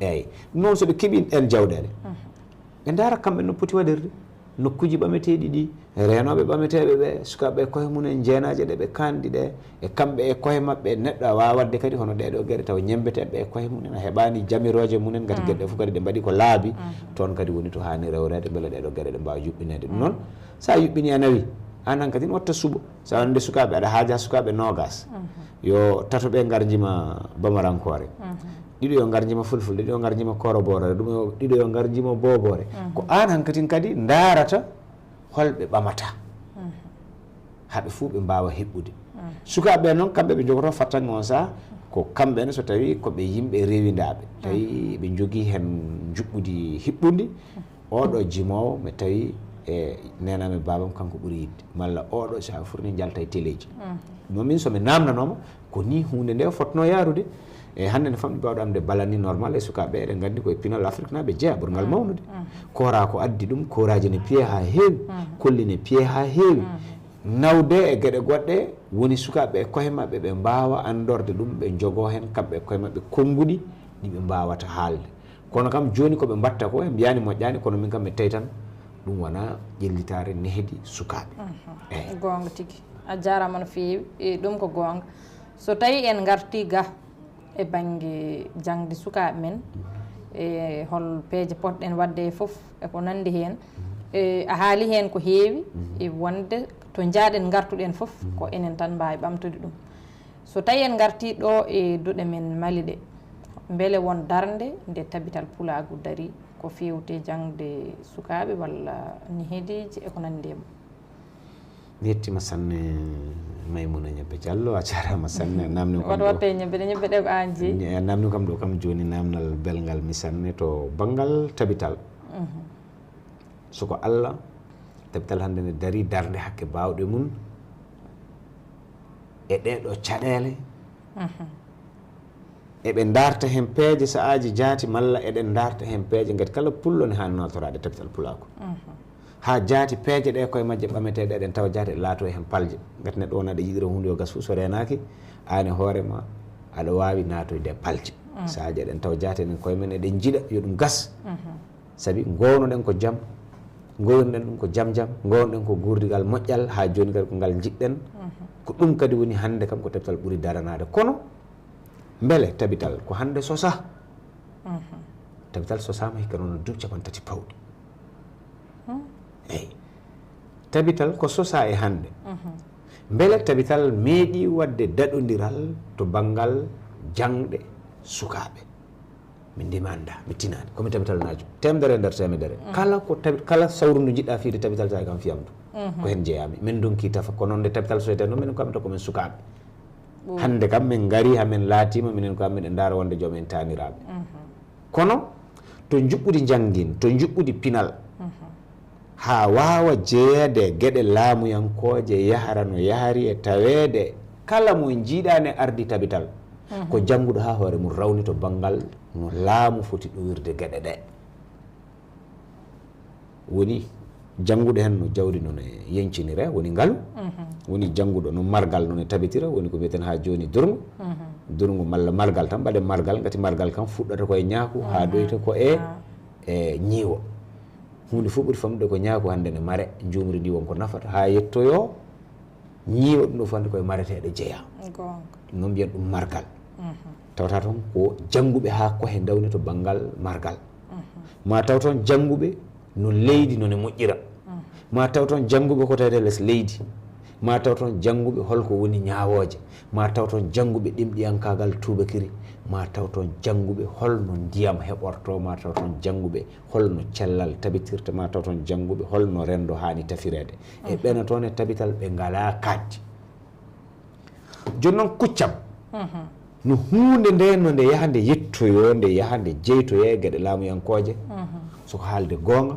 Eeyi, ɗum noon so ɓe keɓii ɗeen jawɗeele, ɓe ndaara kamɓe no poti waɗirde. Nokkuuji ɓameteeɗi ɗi, reenooɓe ɓameteeɓe ɓe, sukaaɓe e koye mum en, jeenaaje ɗe ɓe kaanɗi ɗe, e kamɓe e koye maɓɓe, neɗɗo a waawaa waɗde kadi hono ɗee ɗoo geɗe tawa ñemmbeteeɓe e koye mum en, a heɓaani jamirooje mum en, ngati geɗe ɗe fof kadi ɗe mbaɗi ko laabi, toon kadi woni to haani rewreede, mbele ɗee ɗoo geɗe ɗe mbaawa yuɓɓineede. Ɗum noon, so a yuɓɓinii a nawii, aan hankadi ne watta suɓo. So a wonde sukaaɓe, aɗa haaja sukaaɓe noogaas, yo tato ɓe ngar njima bamarankoore, ɗiɗo yo ngar njima fulfulde, ɗiɗo yo ngar njima koroboore, ɗum yo, ɗiɗo yo ngar njima booboore. Ko aan hankatin kadi ndaarata holɓe ɓamata, haa ɓe fof ɓe mbaawa heɓɓude. Sukaaɓe ɓe noon, kamɓe ɓe njogoto fattange on saha, ko kamɓe ne so tawii ko ɓe yimɓe rewindaaɓe, tawi ɓe njogii heen njuɓɓudi hiɓɓundi, oɗo jimoowo mi tawi e neenam e baabam kanko ɓuri yiɗde, malla oɗo so a furni njalta e teleeji. Ɗum noon min so mi naamnanooma, ko nii huunde nde fotnoo yaarude. E hannde ne famɗi baawɗo am nde balani normal e sukaaɓe, eɗen nganndi ko e pinal Afrik na ɓe jeyaa ɓurngal mawnude. Kora ko addi ɗum, koraaji ne piye haa heewi, kolli ne piye haa heewi. Nawde e geɗe goɗɗe woni sukaaɓe e koye maɓɓe ɓe mbaawa anndorde ɗum, ɓe njogoo heen kamɓe e koye maɓɓe konnguɗi ɗi ɓe mbaawata haalde. Kono kam jooni ko ɓe mbatta ko, ɓe mbiyaani moƴƴaani, kono min kam mi tawi tan ɗum wona ƴellitaare nehdi sukaaɓe. Eeyi. Goonga tigi. A jaaraama no feewi. E, ɗum ko goonga. So tawii en ngartii ga e bannge jaŋde sukaaɓe men, e hol peeje potɗen waɗde e fof e ko nanndi heen. E, a haali heen ko heewi, e wonde to njaaɗen ngartuɗen fof, ko enen tan mbaawi ɓamtude ɗum. So tawii en ngartii ɗo e duɗe men Mali ɗe, mbele won darnde nde Tabital Pulaagu darii ko feewti jaŋde sukaaɓe walla nehedeeji e ko nanndi e mum? Mi yettiima sanne Maymuna Ñebbe Jallo, a jaaraama sanne. Naamni kam waɗa ɗo, waɗta e ñebbe ɗe, ñebbe ɗe ko aan jeyi. Naamni kam ɗo kam jooni naamnal belngal mi sanne to banngal tabital. So ko Allah, tabital hannde ne darii darnde hakke baawɗe mum e ɗee ɗoo caɗeele. Eɓe ndaarta heen peeje sa'aaji jaati malla eɗen ndaarta heen peeje ngati kala pullo ne haani nootoraade tabital pulaagu. Haa jaati peeje ɗe koye majje ɓameteeɗe eɗen tawa jaati e laatoo heen palje. Ngati neɗɗo wona aɗa yiɗira huunde yo gas fof so reenaaki, aan e hoore ma aɗa waawi naatoyde e palje. Sa'aaji eɗen tawa jaati enen koye men eɗen njiɗa yo ɗum gas. Sabi ngownoɗen ko jam, ngownoɗen ɗum ko jam jam, ngownoɗen ko guurdigal moƴƴal, haa jooni kadi ko ngal njiɗɗen. Ko ɗum kadi woni hannde kam ko tabital ɓuri daranaade. Kono mbele tabital ko hannde sosaa? Tabital sosaama hikka noon duuɓi capanɗe tati pawɗi. Eeyi. Tabital ko sosaa e hannde. Mbele tabital meeɗii waɗde daɗondiral to banngal jaŋde sukaaɓe? Min de mi anndaa, mi tinaani. Ko mi tabital naajo. Teemedere e nder teemedere. Kala ko tabi-, kala sawru ndu njiɗɗa fiyde tabital tawi kam fiyam ndu. Ko heen njeyaami. Min ndonki tafa. Ko noon nde tabital soyetee noon, minen ko amen ko men sukaaɓe. Hannde kam min ngarii haa min laatiima, minen ko amen e ndaara wonde joom en taaniraaɓe. Kono to njuɓɓudi njanngin, to njuɓɓudi pinal, haa waawa jeyeede e geɗe laamuyankooje, yahra no yahri e taweede kala mo njiiɗaa ne ardi tabital, ko jannguɗo haa hoore mum rawni to banngal no laamu foti ɗowirde geɗe ɗe. Woni jannguɗo heen no jawdi noon e yencinire, woni ngalu. Woni jannguɗo no margal noon e tabitira, woni ko mbiyeten haa jooni durŋu. Durŋu malla margal tan, mbaɗen margal, ngati margal kam fuɗɗata ko e ñaaku, haa ɗoyta ko e, e ñiiwo. Huunde fof ɓuri famɗude ko ñaaku hannde ne mare, njuumri ndi won ko nafata, haa yettoyoo ñiiwa ɗum ɗo fof hannde koye mareteeɗe jeyaa. Goonga. Noon mbiyen ɗum margal. Tawata toon ko jannguɓe haa kohe ndawni to banngal margal. Ma taw toon jannguɓe no leydi no ne moƴƴira. Ma taw toon jannguɓe ko tawde les leydi. Ma taw toon jannguɓe holko woni ñaawooje. Ma taw toon jannguɓe ɗemɗiyankaagal tuubakiri. Ma taw toon jannguɓe holno ndiyam heɓortoo. Ma taw toon jannguɓe holno cellal tabitirta. Ma taw toon jannguɓe holno renndo haani tafireede. E ɓena toon e tabital ɓe ngalaa kaaddi. Jooni noon kuccam no huunde nde no nde yaha nde yettoyoo, nde yaha nde jeytoyee geɗe laamuyankooje. So ko haalde goonga,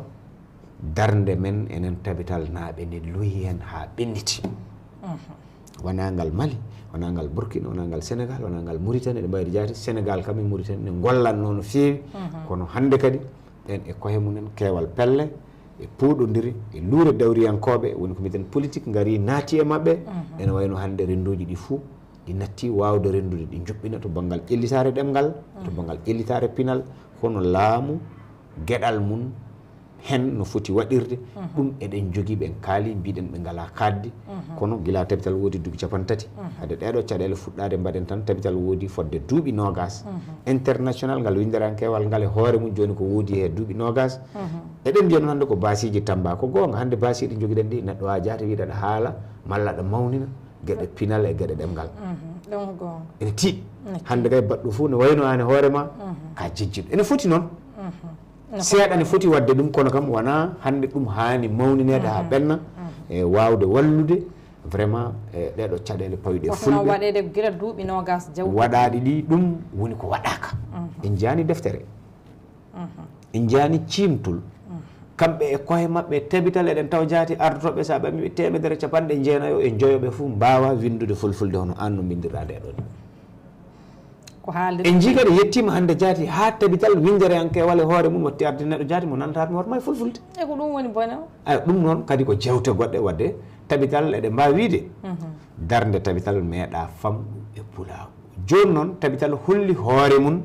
darnde men enen tabital naaɓe nde luyi heen haa ɓenniti. Wonaa ngal Mali, wonaa ngal Burkina, wonaa ngal Senegal, wonaa ngal Muritani, eɗe mbayri jaati. Senegal kam e Muritani ne ngollatnoo no feewi, kono hannde kadi ɓeen e koye mumen keewal pelle, e puuɗondiri, e luure dawriyankooɓe, woni ko mbiiten politique, ngari naati e maɓɓe, ene wayno hannde rennduuji ɗi fuu, ɗi natti waawde renndude, ɗi njuɓɓina to banngal ƴellitaare ɗemngal, to banngal ƴellitaare pinal, kono laamu geɗal mum heen no foti waɗirde, ɗum eɗen njogii ɓe, en kaali, mbiɗen ɓe ngalaa kaaddi, kono gila tabital woodi duuɓi capanɗe tati, hade ɗeeɗoo caɗeele fuɗɗaade mbaɗen tan, tabital woodi fodde duuɓi noogaas, international ngal winnderankewal ngal e hoore mum jooni ko woodi he duuɓi noogaas. Eɗen mbiya noon hannde ko baasiiji Tamba, ko goonga, hannde baasiiji njogiɗen ɗi, neɗɗo waawaa jaati wiide aɗa haala malla aɗa mawnina geɗe pinal e geɗe ɗemngal. Ɗum ko goonga. Ene tiiɗi. Hannde kay baɗɗo fof ne wayno aan e hoore ma, ka jejjitɗo. Ene foti noon. Seeɗa ne foti waɗde ɗum, kono kam wonaa hannde ɗum haani mawnineede haa ɓenna, e waawde wallude vraiment e ɗeeɗoo caɗeele pawiɗe e fulɓe. Waɗeede gila duuɓi noogaas jawtuɗi. Waɗaaɗi ɗi, ɗum woni ko waɗaaka. En njaani deftere. En njaani ciimtol. Kamɓe e koye maɓɓe, tabital eɗen tawa jaati ardotooɓe, so a ɓamii ɓe teemedere capanɗe jeenayo e njoyo ɓe fof mbaawaa winndude fulfulde hono aan no mbinndirɗaa nde ɗoo ni. Ko haalde en njii kadi yettiima hannde jaati haa tabital winndereyankewal e hoore mum watti arde neɗɗo jaati mo nanataa ɗum hoto ma e fulfulde. E ko ɗum woni bone o? Eyi, ɗum noon kadi ko jeewte goɗɗe, waɗde tabital eɗen mbaawi wiide darnde tabital meeɗaa famɗu e pulaagu. Jooni noon tabital holli hoore mum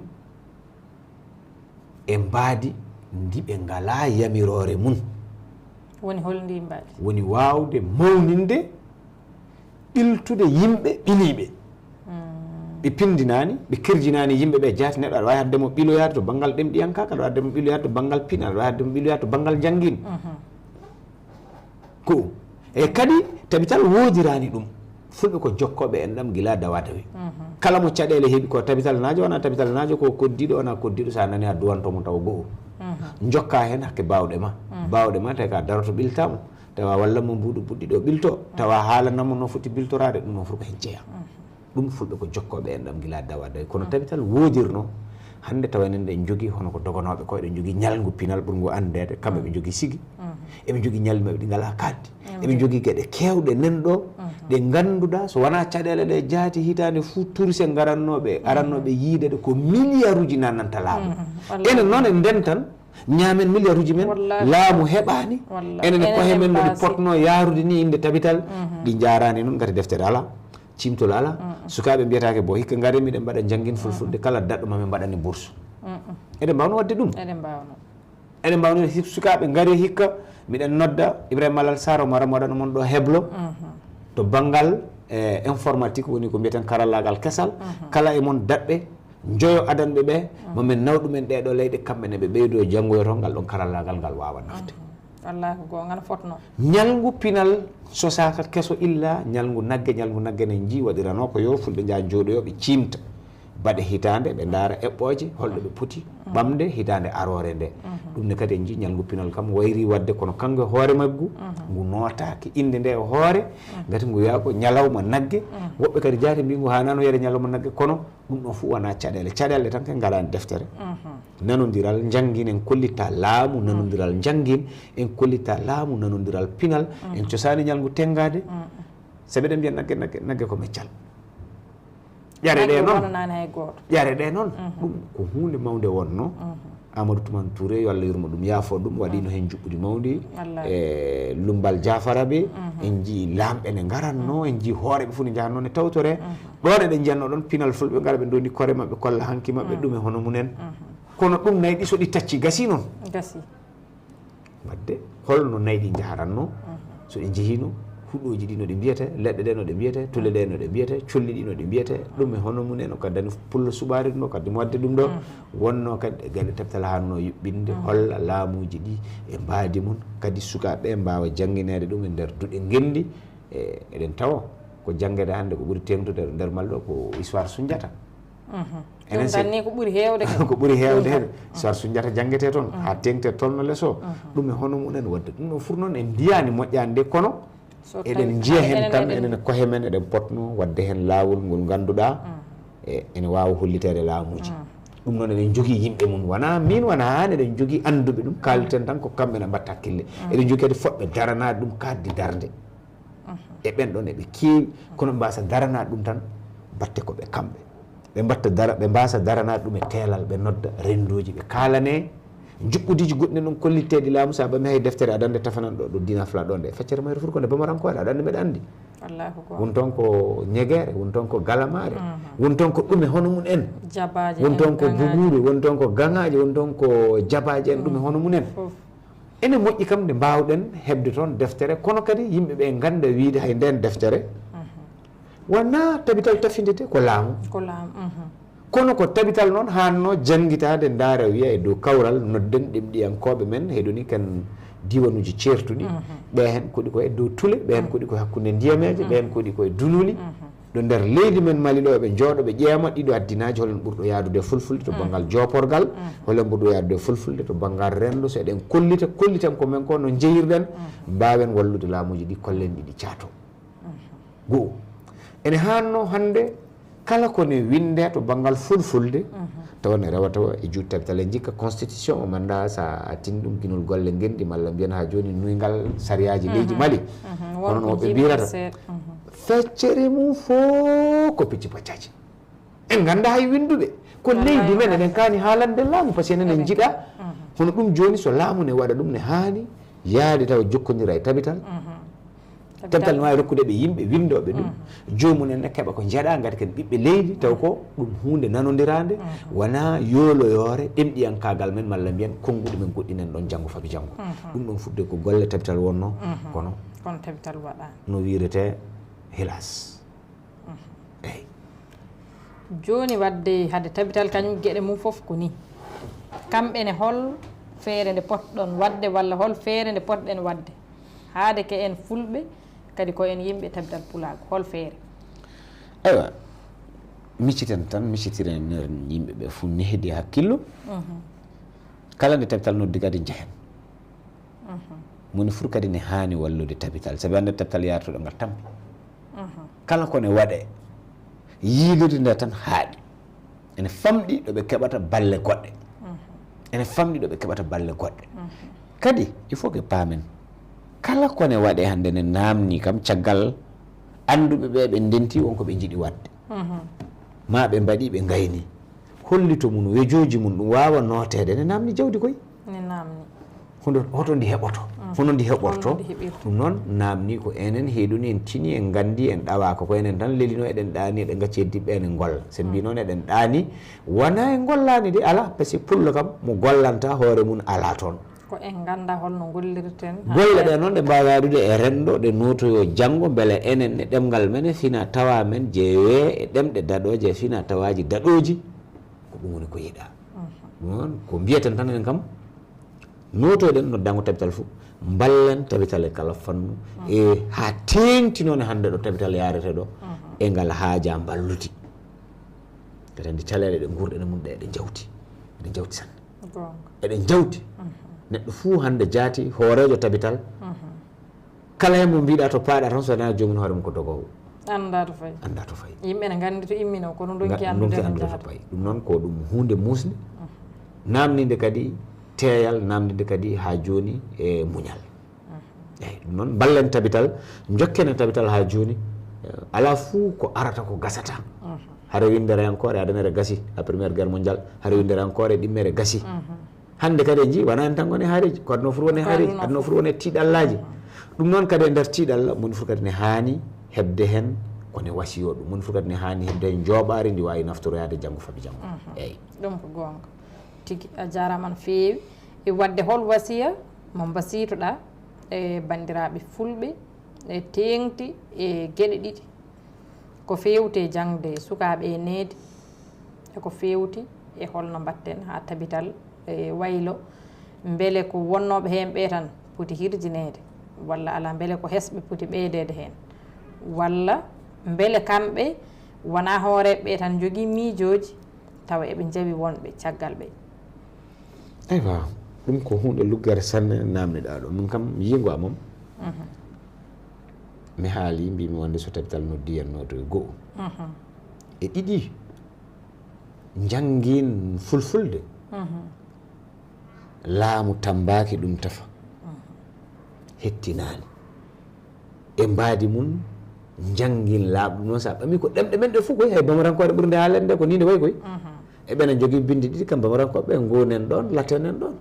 e mbaadi ndi ɓe ngalaa yamiroore mum. Woni hol ndi mbaadi? Woni waawde mawninde ɓiltude yimɓe ɓiliiɓe. Ɓe pinndinaani, ɓe kirjinaani yimɓe ɓe jaati. Neɗɗo aɗa waawi haɗde mo ɓiloyaade to banngal ɗemɗiyankaagal, aɗa waawi haɗde mo ɓiloyaade to banngal pinal, aɗa waawi haɗde mo ɓiloyaade to banngal njanngiin. Ko e kadi tabital woodiraani ɗum. Fulɓe ko jokkooɓe enɗam gila dawa dawi. Kala mo caɗeele heɓi ko tabital naajo, wona tabital naajo ko koddiiɗo, wona koddiiɗo, so a nani a duwanto mo tawa go'o. Jokka heen hakke baawɗe ma. Baawɗe ma tawi ka daroto ɓiltaama. Tawa walla mo mbuuɗu buɗɗi ɗo ɓilto. Tawa haalanamo no foti biltoraade, ɗum noon fof ko heen jeyaa. Ɗum fulɓe ko jokkooɓe enɗam gila dawa dawi. Kono tabital woodirno, hannde tawa enen ɗen njogii hono ko doganooɓe ko eɗen njogii ñalngu pinal ɓurngu anndeede, kamɓe ɓe njogii sigi. Eɓe njogii ñalɗi maɓɓe ɗi ngalaa kaaddi. Eɓe njogii geɗe keewɗe nan ɗo, ɗe ngannduɗaa so wonaa caɗeele ɗe jaati hitaande fuu, turse ngarannooɓe, arannooɓe yiide ɗe ko miliyaruuji nananta laamu. Enen noon en ndentan, ñaamen miliyaruuji men, laamu heɓaani. Enen e koye men no ɗi potnoo yaarude ni innde tabital, ɗi njaaraani noon, ngati deftere alaa, ciimtol alaa. Sukaaɓe mbiyataake bo hikka ngare miɗen mbaɗa njanngin fulfulde, kala daɗɗo ma min mbaɗani bourse. Eɗen mbaawno waɗde ɗum? Eɗen mbaawno. Eɗen mbaawno, si sukaaɓe ngari hikka, miɗen nodda Ibrahima Malal Sarr, o mara mo waɗano mon ɗo heblo, to banngal, e, informatique, woni ko mbiyeten karallaagal kesal. Kala e mon daɗɓe, njoyo adanɓe ɓe, mo min naw ɗumen ɗee ɗo leyɗe, kamɓe ne ɓe ɓeydoo janngoyo toon ngal ɗon karallaagal ngal waawa nafde. Wallaahi ko goonga no fotnoo. Ñalngu pinal sosaaka keso illa ñalngu nagge, ñalngu nagge ne njii waɗiranoo ko yo fulɓe njaa njooɗoyoo ɓe ciimta. Baɗe hitaande, ɓe ndaara eɓɓooje, holɗo ɓe poti ɓamde hitaande aroore nde. Ɗum ne kadi en njii ñalngu pinal kam wayri waɗde kono kanngu e hoore maggu, ngu nootaaki innde nde e hoore, ngati ngu wiyaa ko ñalawma nagge. Woɓɓe kadi jaati mbii ngu haanaano wiyeede ñalawma nagge, kono ɗum ɗon fof wonaa caɗeele. Caɗeele tan kay ngaraani deftere. Nanondiral njanngin en kollitta laamu, nanondiral njanngin en kollitta laamu, nanondiral pinal. En cosaani ñalngu tenngaade. Sabi eɗen mbiya nagge, nagge, nagge ko meccal. Ƴare ɗe noon, ƴare ɗe noon, ɗum ko huunde mawnde wonnoo. Amadou Toumane Touré, yo Allah yurmo ɗum, yaafo ɗum, waɗiino heen njuɓɓudi mawndi. E Lumbal Jafara ɓe, en njii laamɓe ne ngaranno, en njii hooreeɓe fof ne njahanno ne tawtore. Ɗoon eɗen njiyatno ɗoon pinal fulɓe ngara ɓe ndoni kore maɓɓe, kolla hanki maɓɓe, ɗum e hono mumen. Kono ɗum nayi ɗi so ɗi tacci gasi noon. Gasi. Wadde holno nayi ɗi njaharanno? So ɗi njehiino, huɗooji ɗi no ɗi mbiyete, leɗɗe ɗe no ɗe mbiyete, tule ɗe no ɗe mbiyete, colli ɗi no ɗi mbiyete, ɗum e hono mumen, no kadi dani pullo suɓaari ɗum ɗo, kadi mo wadde ɗum ɗo, wonno kadi e galle teftal hanno yuɓɓinde, holla laamuuji ɗi e mbaadi mum, kadi sukaaɓe ɓe mbaawa janngineede ɗum e nder duɗe ngenndi. E, eɗen tawa ko janngeede hannde ko ɓuri teeŋtude nder malɗo ko histoire Sunjata. Enen Ɗum tan ni ko ɓuri heewde kadi. Ko ɓuri heewde Ɗum tan. Histoire Sunjata janngetee toon, haa teeŋtee tolno les o. Ɗum e hono mumen wadde. Ɗum ɗo fur noon en mbiyaani moƴƴaani de, kono So eɗen tawi njiya heen eɗen, tan, eɗen enen e koye men, eɗen potno waɗde heen laawol ngol ngannduɗaa, e, ene waawa holliteede laamuuji. Ɗum noon eɗen njogii yimɓe mum. Wonaa miin, wonaa aan, eɗen njogii annduɓe ɗum, kaaliten tan ko kamɓe ne mbaɗta hakkille. Eɗen njogii kadi fotɓe daranaade ɗum kaaddi darnde. E ɓen ɗoon eɓe keewi, kono ɓe mbaasa daranaade ɗum tan, mbaɗte ko ɓe kamɓe. Ɓe mbaɗta dara, ɓe mbaasa daranaade ɗum e teelal, ɓe nodda renndooji, ɓe kaalane njuɓɓudiiji goɗɗi ɗin ɗon kollitteeɗi laamu, so a ɓami hay deftere adannde tafanan ɗo, ɗo Dina Fla ɗo nde. Feccere mayre fur ko nde Bamarankoore, aɗa anndi mbeɗa anndi. Wallaahu ko. Won toon ko Ñegeere, won toon ko Galamaare, won toon ko ɗume hono mum en. Jabaaje Won en, toon ko gaŋaaje. Buguuri, won toon ko gaŋaaje, won toon ko jabaaje en, ɗume hono mum en. Fof. Ene moƴƴi kam nde mbaawɗen heɓde toon deftere, kono kadi yimɓe ɓe ngannda wiyde hay ndeen deftere wonaa tabital tafindete ko laamu. Ko laamu, mhm. Kono ko tabital noon haanno janngitaade, ndaara, wiya e dow kawral, nodden ɗemɗiyankooɓe men, heɗoni kan diiwanuuji ceertuɗi, ɓe heen koɗi ko e dow tule, ɓe heen koɗi ko e hakkunde ndiyameeje, ɓe heen koɗi ko e dunuli. Ɗo nder leydi men Mali ɗo, eɓe njooɗo, ɓe ƴeema ɗiɗo addinaaji, holen ɓurɗo yaadude e fulfulde to banngal jooporgal, holen ɓurɗo yaadude e fulfulde to banngal renndo. So eɗen kollita, kolliten ko men ko no njeyirɗen, mbaawen wallude laamuuji ɗi, kollen ɗi, ɗi caato. Goo, ene haanno hannde kala ko ne winndee to banngal fulfulde, tawa ne rewa tawa e juuɗe tabital. En njikka constitution o, mannda so a tini ɗum ginol golle ngenndi, malla mbiyen haa jooni nuyngal sariyaaji leydi Mali. Kono no ɓe mbiyata, feccere mum fof ko picci paccaaji. En ngannda hay winnduɓe. Ko leydi men, eɗen kaani haalande laamu, par ce que enen en njiɗa. Hono ɗum jooni, so laamu ne waɗa ɗum, ne haani yaade tawa jokkondira e tabital. Tabital ne waawi rokkude ɓe yimɓe winndooɓe ɗum. Joomum en ne keɓa ko njeɗa, ngati ken ɓiɓɓe leydi, taw ko ɗum huunde nanondiraande, wonaa yooloyoore ɗemɗiyankaagal men, malla mbiyen konnguɗi men goɗɗi nan ɗon janngo fadu janngo. Ɗum ɗon fudde ko golle tabital wonno, kono Kono tabital waɗaani. No wiiretee, hélas. Eey. Jooni wadde hade tabital kañum geɗe mum fof ko ni. Kamɓe ne hol feere nde potɗon wadde walla hol feere nde potɗen wadde? Haade ke en fulɓe, kadi ko en yimɓe tabital pulaagu. Hol feere? Aywa, micciten tan, miccitiren yimɓe ɓe fuu nehdi hakkillo. Kala nde tabital noddi kadi njehen. Moni fur kadi ne haani wallude tabital, sabi hannde tabital yartuɗo ngal tampi. Kala ko ne waɗe, yiilirde nde tan haaɗi. Ene famɗi ɗo ɓe keɓata balle goɗɗe. Ene famɗi ɗo ɓe keɓata balle goɗɗe. Kadi, il faut que paamen, kala ko ne waɗe hannde ne naamni kam caggal annduɓe ɓe ɓe ndenti won ko ɓe njiɗi waɗde. Ma ɓe mbaɗi, ɓe ngayni. Hollito mum, wejooji mum, ɗum waawa nooteede. Ne naamni jawdi koy. Ne naamni. Hondo, hoto ndi heɓoto? Hono ndi heɓorto? Hono ndi heɓirta? Ɗum noon, naamni ko enen, heeduni en, tini en, nganndi en, ɗawaaka. Ko enen tan lelino, eɗen ɗaani, eɗen ngacci heddiɓe, enen ngolla. So en mbii noon eɗen ɗaani, wonaa en ngollaani de, alaa. Parce que pullo kam, mo gollanta hoore mum alaa toon. Ko en ngannda holno ngollirten haa Golle ɗe noon ɗe mbaawi yaadude e renndo, ɗe nootoyoo janngo, mbele enen e ɗemngal men e fina tawa men jeeyee e ɗemɗe daɗooje e fina tawaaji daɗooji. Ko ɗum woni ko yiɗaa. Ɗum noon ko mbiyeten tan enen kam, nootoyɗen noddaango tabital fof, mballen tabital e kala fannu, e haa teeŋti noon e hannde ɗo tabital yaarete ɗo, e ngal haajaa mballude. Kadi anndi caleeɗe ɗe nguurɗen e mum ɗe, ɗe njawti, ɗe njawti sanne. Goonga. Eɗen njawti. Neɗɗo fuu hannde jaati hooreejo tabital. Kala heen mo mbiɗa to paaɗa tan, so wonaa joomum hoore mum ko dogoowo. Anndaa to fayi. Anndaa to fayi. Yimɓe ne nganndi to imminoo, kono ndonki Nga-, anndude ndonki no anndude to njahata. Fayi. Ɗum noon ko ɗum huunde muusnde, naamninde kadi teeyal, naamninde kadi haa jooni e muñal. Eeyi, ɗum noon, mballen tabital, njokken e tabital haa jooni. Eh, alaa fuu ko arata ko gasata. Hare winndereyankoore, adanere gasi, la Première Guerre Mondiale, hare winndereyankoore, ɗimmere gasi. Hannde kadi en njii, wonaa en tan ngoni haareeji, ko aduna fof woni haareeji, aduna fof woni tiiɗallaaji. Ɗum noon kadi e nder tiiɗalla, moni fof kadi ne haani heɓde heen ko ne wasiyoo ɗum, moni fof kadi ne haani heɓde heen njooɓaari ndi waawi naftoroyaade janngo fabi janngo. Eeyi. Ɗum ko goonga. Tigi, a jaaraama no feewi. E waɗde hol wasiya mo mbasiytoɗaa e banndiraaɓe fulɓe e teeŋti e geɗe ɗiɗi? Ko feewti e jaŋde sukaaɓe e needi, e ko feewti e holno mbaɗten haa tabital e waylo, mbele ko wonnooɓe heen ɓee tan poti hirjineede, walla alaa, mbele ko hesɓe poti ɓeydeede heen, walla mbele kamɓe wonaa hooreeɓe ɓee tan njogii miijooji, tawa eɓe njawi wonɓe caggal ɓe? Aywa, ɗum ko huunde luggere sanne naamniɗaa ɗo. Min kam, yiingo amam, mi haali, mbimi wonde so tabital noddi en notoy go'o. E ɗiɗi, njanngiin fulfulde. Laamu tammbaaki ɗum tafa. Hettinaani. E mbaadi mum, njanngiin laaɓɗum noon, so a ɓami ko ɗemɗe men ɗe fof koy, hay bamarankoore ɓurnde haalande ko nii nde wayi koy. Eɓena njogii binndi ɗiɗi, kam bamarankoɓe, ngoonen ɗoon, laten en ɗoon.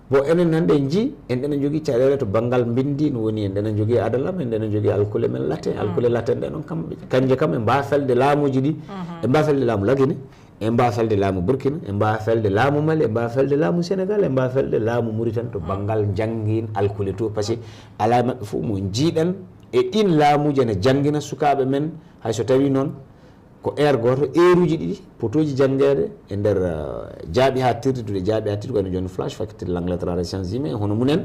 Bon, enen hannde en njii, en ɗena njogii caɗeele to banngal mbinndi, no woni en ɗena njogii adalam, en ɗena njogii alkule men latte, alkule latten ɗe noon, kam, kanje kam en mbaa felde laamuuji ɗi, en mbaa felde laamu Lagine, en mbaa felde laamu Burkina, en mbaa felde laamu Mali, en mbaa felde laamu Sénégal, en mbaa felde laamu Mauritanie to banngal njanngiin alkule to, parce que alaa e maɓɓe fof mo njiiɗen e ɗiin laamuuji ene janngina sukaaɓe men, hay so tawii noon ko heure gooto, heure uji ɗiɗi, potooji janngeede e nder, eh, jaaɓi haaɗtirde, duɗe jaaɓi haaɗtirde, ko wayno jooni flash, faculté de langue, lettres et sciences humaines, hono mum en,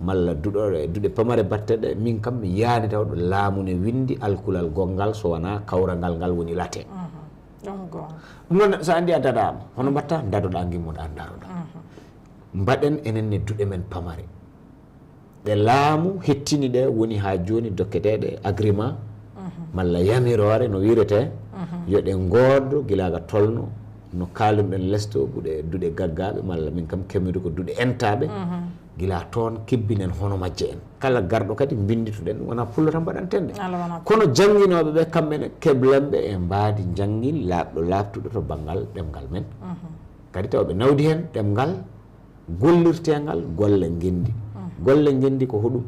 malla duɗe, duɗe pamare batte ɗe, min kam mi yiyaani taw ɗo laamu ne winndi alkulal gonngal so wonaa kawral ngal woni latte. Ɗum goonga. Ɗum noon, so anndi a daɗaama, hono mbaɗtaa? Dadoɗaa, ngimmoɗaa, ndaroɗaa. Mbaɗen enen ne duɗe men pamare. Ɗe laamu hettini ɗe, woni haa jooni dokketeeɗe agrément, malla yamiroore no wiiretee, yo ɗe ngooddo gila ga tolno, no kaalunɗen lesto, buɗe, duɗe gaggaaɓe, malla min kam kemmiɗo ko duɗe entaaɓe, gila toon kebbinen hono majje en. Kala garɗo kadi mbinndituɗen, wonaa pullo tan mbaɗanten ɗe. Kono jannginooɓe ɓe, kamɓe ne keblanɓe e mbaadi njanngin laaɓɗo laaɓtuɗo to banngal ɗemngal men. Kadi tawa ɓe nawdi heen ɗemngal gollirteengal golle ngenndi. Golle ngenndi ko hoɗum?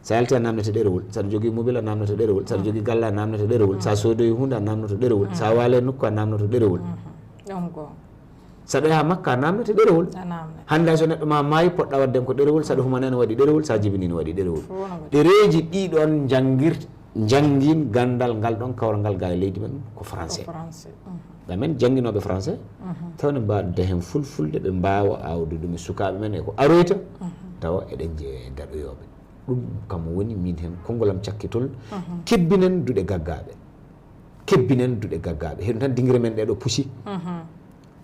So a yalti a naamnete ɗerewol, so aɗa jogii mobile a naamnete ɗerewol, so aɗa jogii galle a naamnete ɗerewol, so a soodoyi huunde a naamnoto ɗerewol, so a waali e nokku a naamnoto ɗerewol. Ɗum ko. So aɗa yaha Makka a naamnete ɗerewol. A naamnete. Hannde hay so neɗɗo ma maayi, poɗɗa waɗde ko ɗerewol, so aɗa humana ene waɗi ɗerewol, so a jibini ene waɗi ɗerewol. Fof no waɗi. Ɗereeji ɗiɗon njanngir-, njanngin ganndal ngal ɗon kawral ngal ga e leydi men ko français. Ko français. Amen jannginooɓe français, taw ne mbaɗda heen fulfulde, ɓe mbaawa aawde ɗum e sukaaɓe men e ko aroyta, tawa eɗen jeeya e daɗoyooɓe. Ɗum kam woni min heen konngol am cakkitol, kebbinen duɗe gaggaaɓe. Kebbinen duɗe gaggaaɓe. Heɗum tan dingire men ɗee ɗo pusi.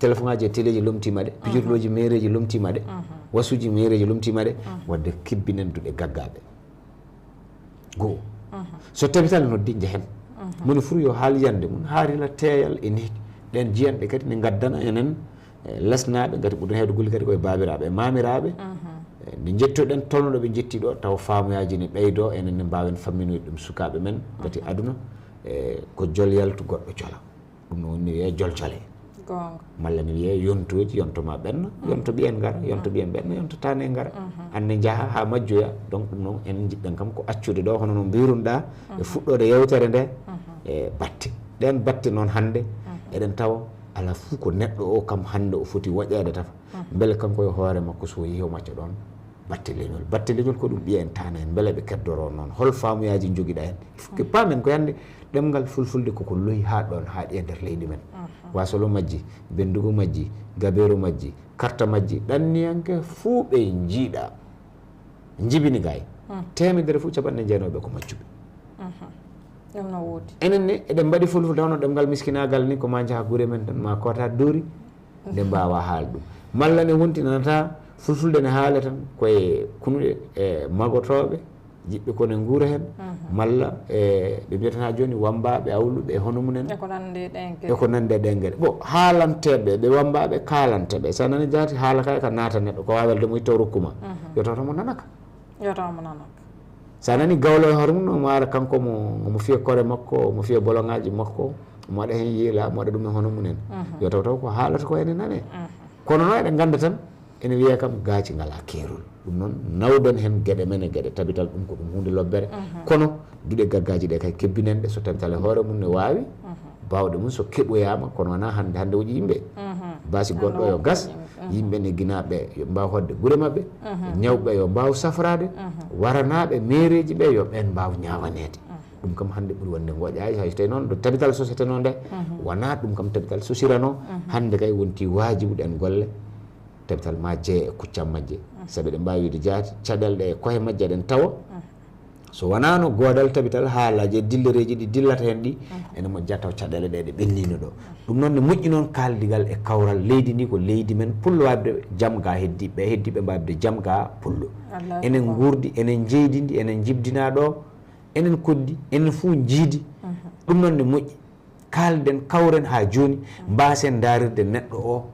Téléphone aji e téléji lomtiima ɗe, pijirlooji meereeji lomtiima ɗe, wasuuji meereeji lomtiima ɗe, waɗde kebbinen duɗe gaggaaɓe. Goo. So tabital noddi, njehen. Moni fuu yo haal yiyannde mum, haa rila teeyal e nehdi. Ɗeen jiyanɗe kadi ne ngaddana enen, eh, lesnaaɓe, ngati ɓurɗen heewde golle kadi ko e baabiraaɓe e maamiraaɓe. Eh, nde njettoɗen tolno ɗo ɓe njetti ɗo, taw faamuyaaji ne ɓeydoo, enen ne mbaawen famminoyde ɗum sukaaɓe men, ngati aduna, eh, ko jol yaltu goɗɗo jola. Ɗum no woni no wiyee joljole. Goonga. Malla no wiyee yontooji, yonto ma ɓenna, yonto ɓiyen ngara, yonto ɓiyen ɓenna, yonto taane ngara. Aan ne njaha haa majjoya. Donc ɗum noon enen njiɗɗen kam ko accude ɗo, hono no mbiirunɗaa e fuɗɗoode yewtere nde, e batte. Ɗeen batte noon hannde eɗen tawa alaa fuu ko neɗɗo o kam hannde o foti woƴeede tafa. Mbele kanko e hoore makko so o yehi o macca ɗoon batte leñol. Batte leñol ko ɗum ɓiye en taana en, mbele ɓe keddoroo noon. Hol faamuyaaji njogiɗaa heen? Il faut que paamen ko hannde ɗemngal fulfulde koko loyi haa ɗoon, haa ɗi e nder leydi men. Wasolo majji, benndugu majji, gabeeru majji, karta majji, ɗanniyanke fuu ɓe njiiɗa. Njibini gaay. Teemedere fof capanɗe jeenayo ɓe ko maccuɓe. Ɗum no woodi. Enen ne, eɗen mbaɗi fulfulde hono ɗemngal miskinaagal ni, ko ma njaha gure men tan, ma koota doori, nde mbaawa haal ɗum. Malla ne wonti nanata fulfulde ne haala tan koye kunuɗe e magotooɓe, jiɗɓe ko ne nguura heen, malla e ɓe mbiyata haa jooni wammbaaɓe, awluɓe e hono mum en. E ko nanndi e ɗeen geɗe. E ko nanndi e ɗeen geɗe. Bon, haalanteeɓe, ɓe wammbaaɓe kaalanteeɓe. So a nani jaati haala kay ka naata neɗɗo, ko waawelde mo itta o rokkuma. Yo tawata mo nanaka. Yo taw mo nanaka. So a nani gawlo e hoore mum, omo ara kanko mo, omo fiya kore makko, omo fiya boloŋaaji makko, omo waɗa heen yiila, omo waɗa ɗum e hono mum en. Yo taw taw ko haalata ko ene nane. Kono noon eɗen ngannda tan, Ene wiyee kam gaaci ngalaa keerol. Ɗum noon, nawden heen geɗe men e geɗe tabital, ɗum ko ɗum huunde lobbere. Kono duɗe gaggaaji ɗe kay, kebbinen ɗe, so tabital e hoore mum ne waawi, baawɗe mum so keɓoyaama, kono wonaa hannde hannde woƴi yimɓe. Baasi goɗɗo yo gas, yimɓe ne ginaaɓe yo mbaaw hoɗde gure maɓɓe, ñawɓe yo mbaaw safraade, waranaaɓe meereeji ɓe yo ɓeen mbaaw ñaawaneede. Ɗum kam hannde ɓuri wonde ngoƴaay, hay so tawii noon ɗo tabital soseteno nde, wonaa ɗum kam tabital sosirano. Hannde kay wonti waajibu ɗeen golle, tabital ma jeye e kuccam majje. Sabi eɗen mbaawi wiide jaati, caɗeele ɗe e koye majje eɗen tawa. So wonaano goodal tabital, haalaaji e dillereeji ɗi dillata heen ɗi, ene moƴƴa taw caɗeele ɗe ɗe ɓenniino ɗo. Ɗum noon ne moƴƴi noon kaaldigal e kawral leydi ndi, ko leydi men pullo waɗde jam ga heddiiɓe, heddiiɓe mbaɗde jam ga pullo. Enen nguurdi, enen njeydidi, enen njibdinaa ɗo, enen koddi, enen fuu njiidi. Ɗum noon ne moƴƴi. Kaalden, kawren haa jooni, mbaasen ndaarirde neɗɗo o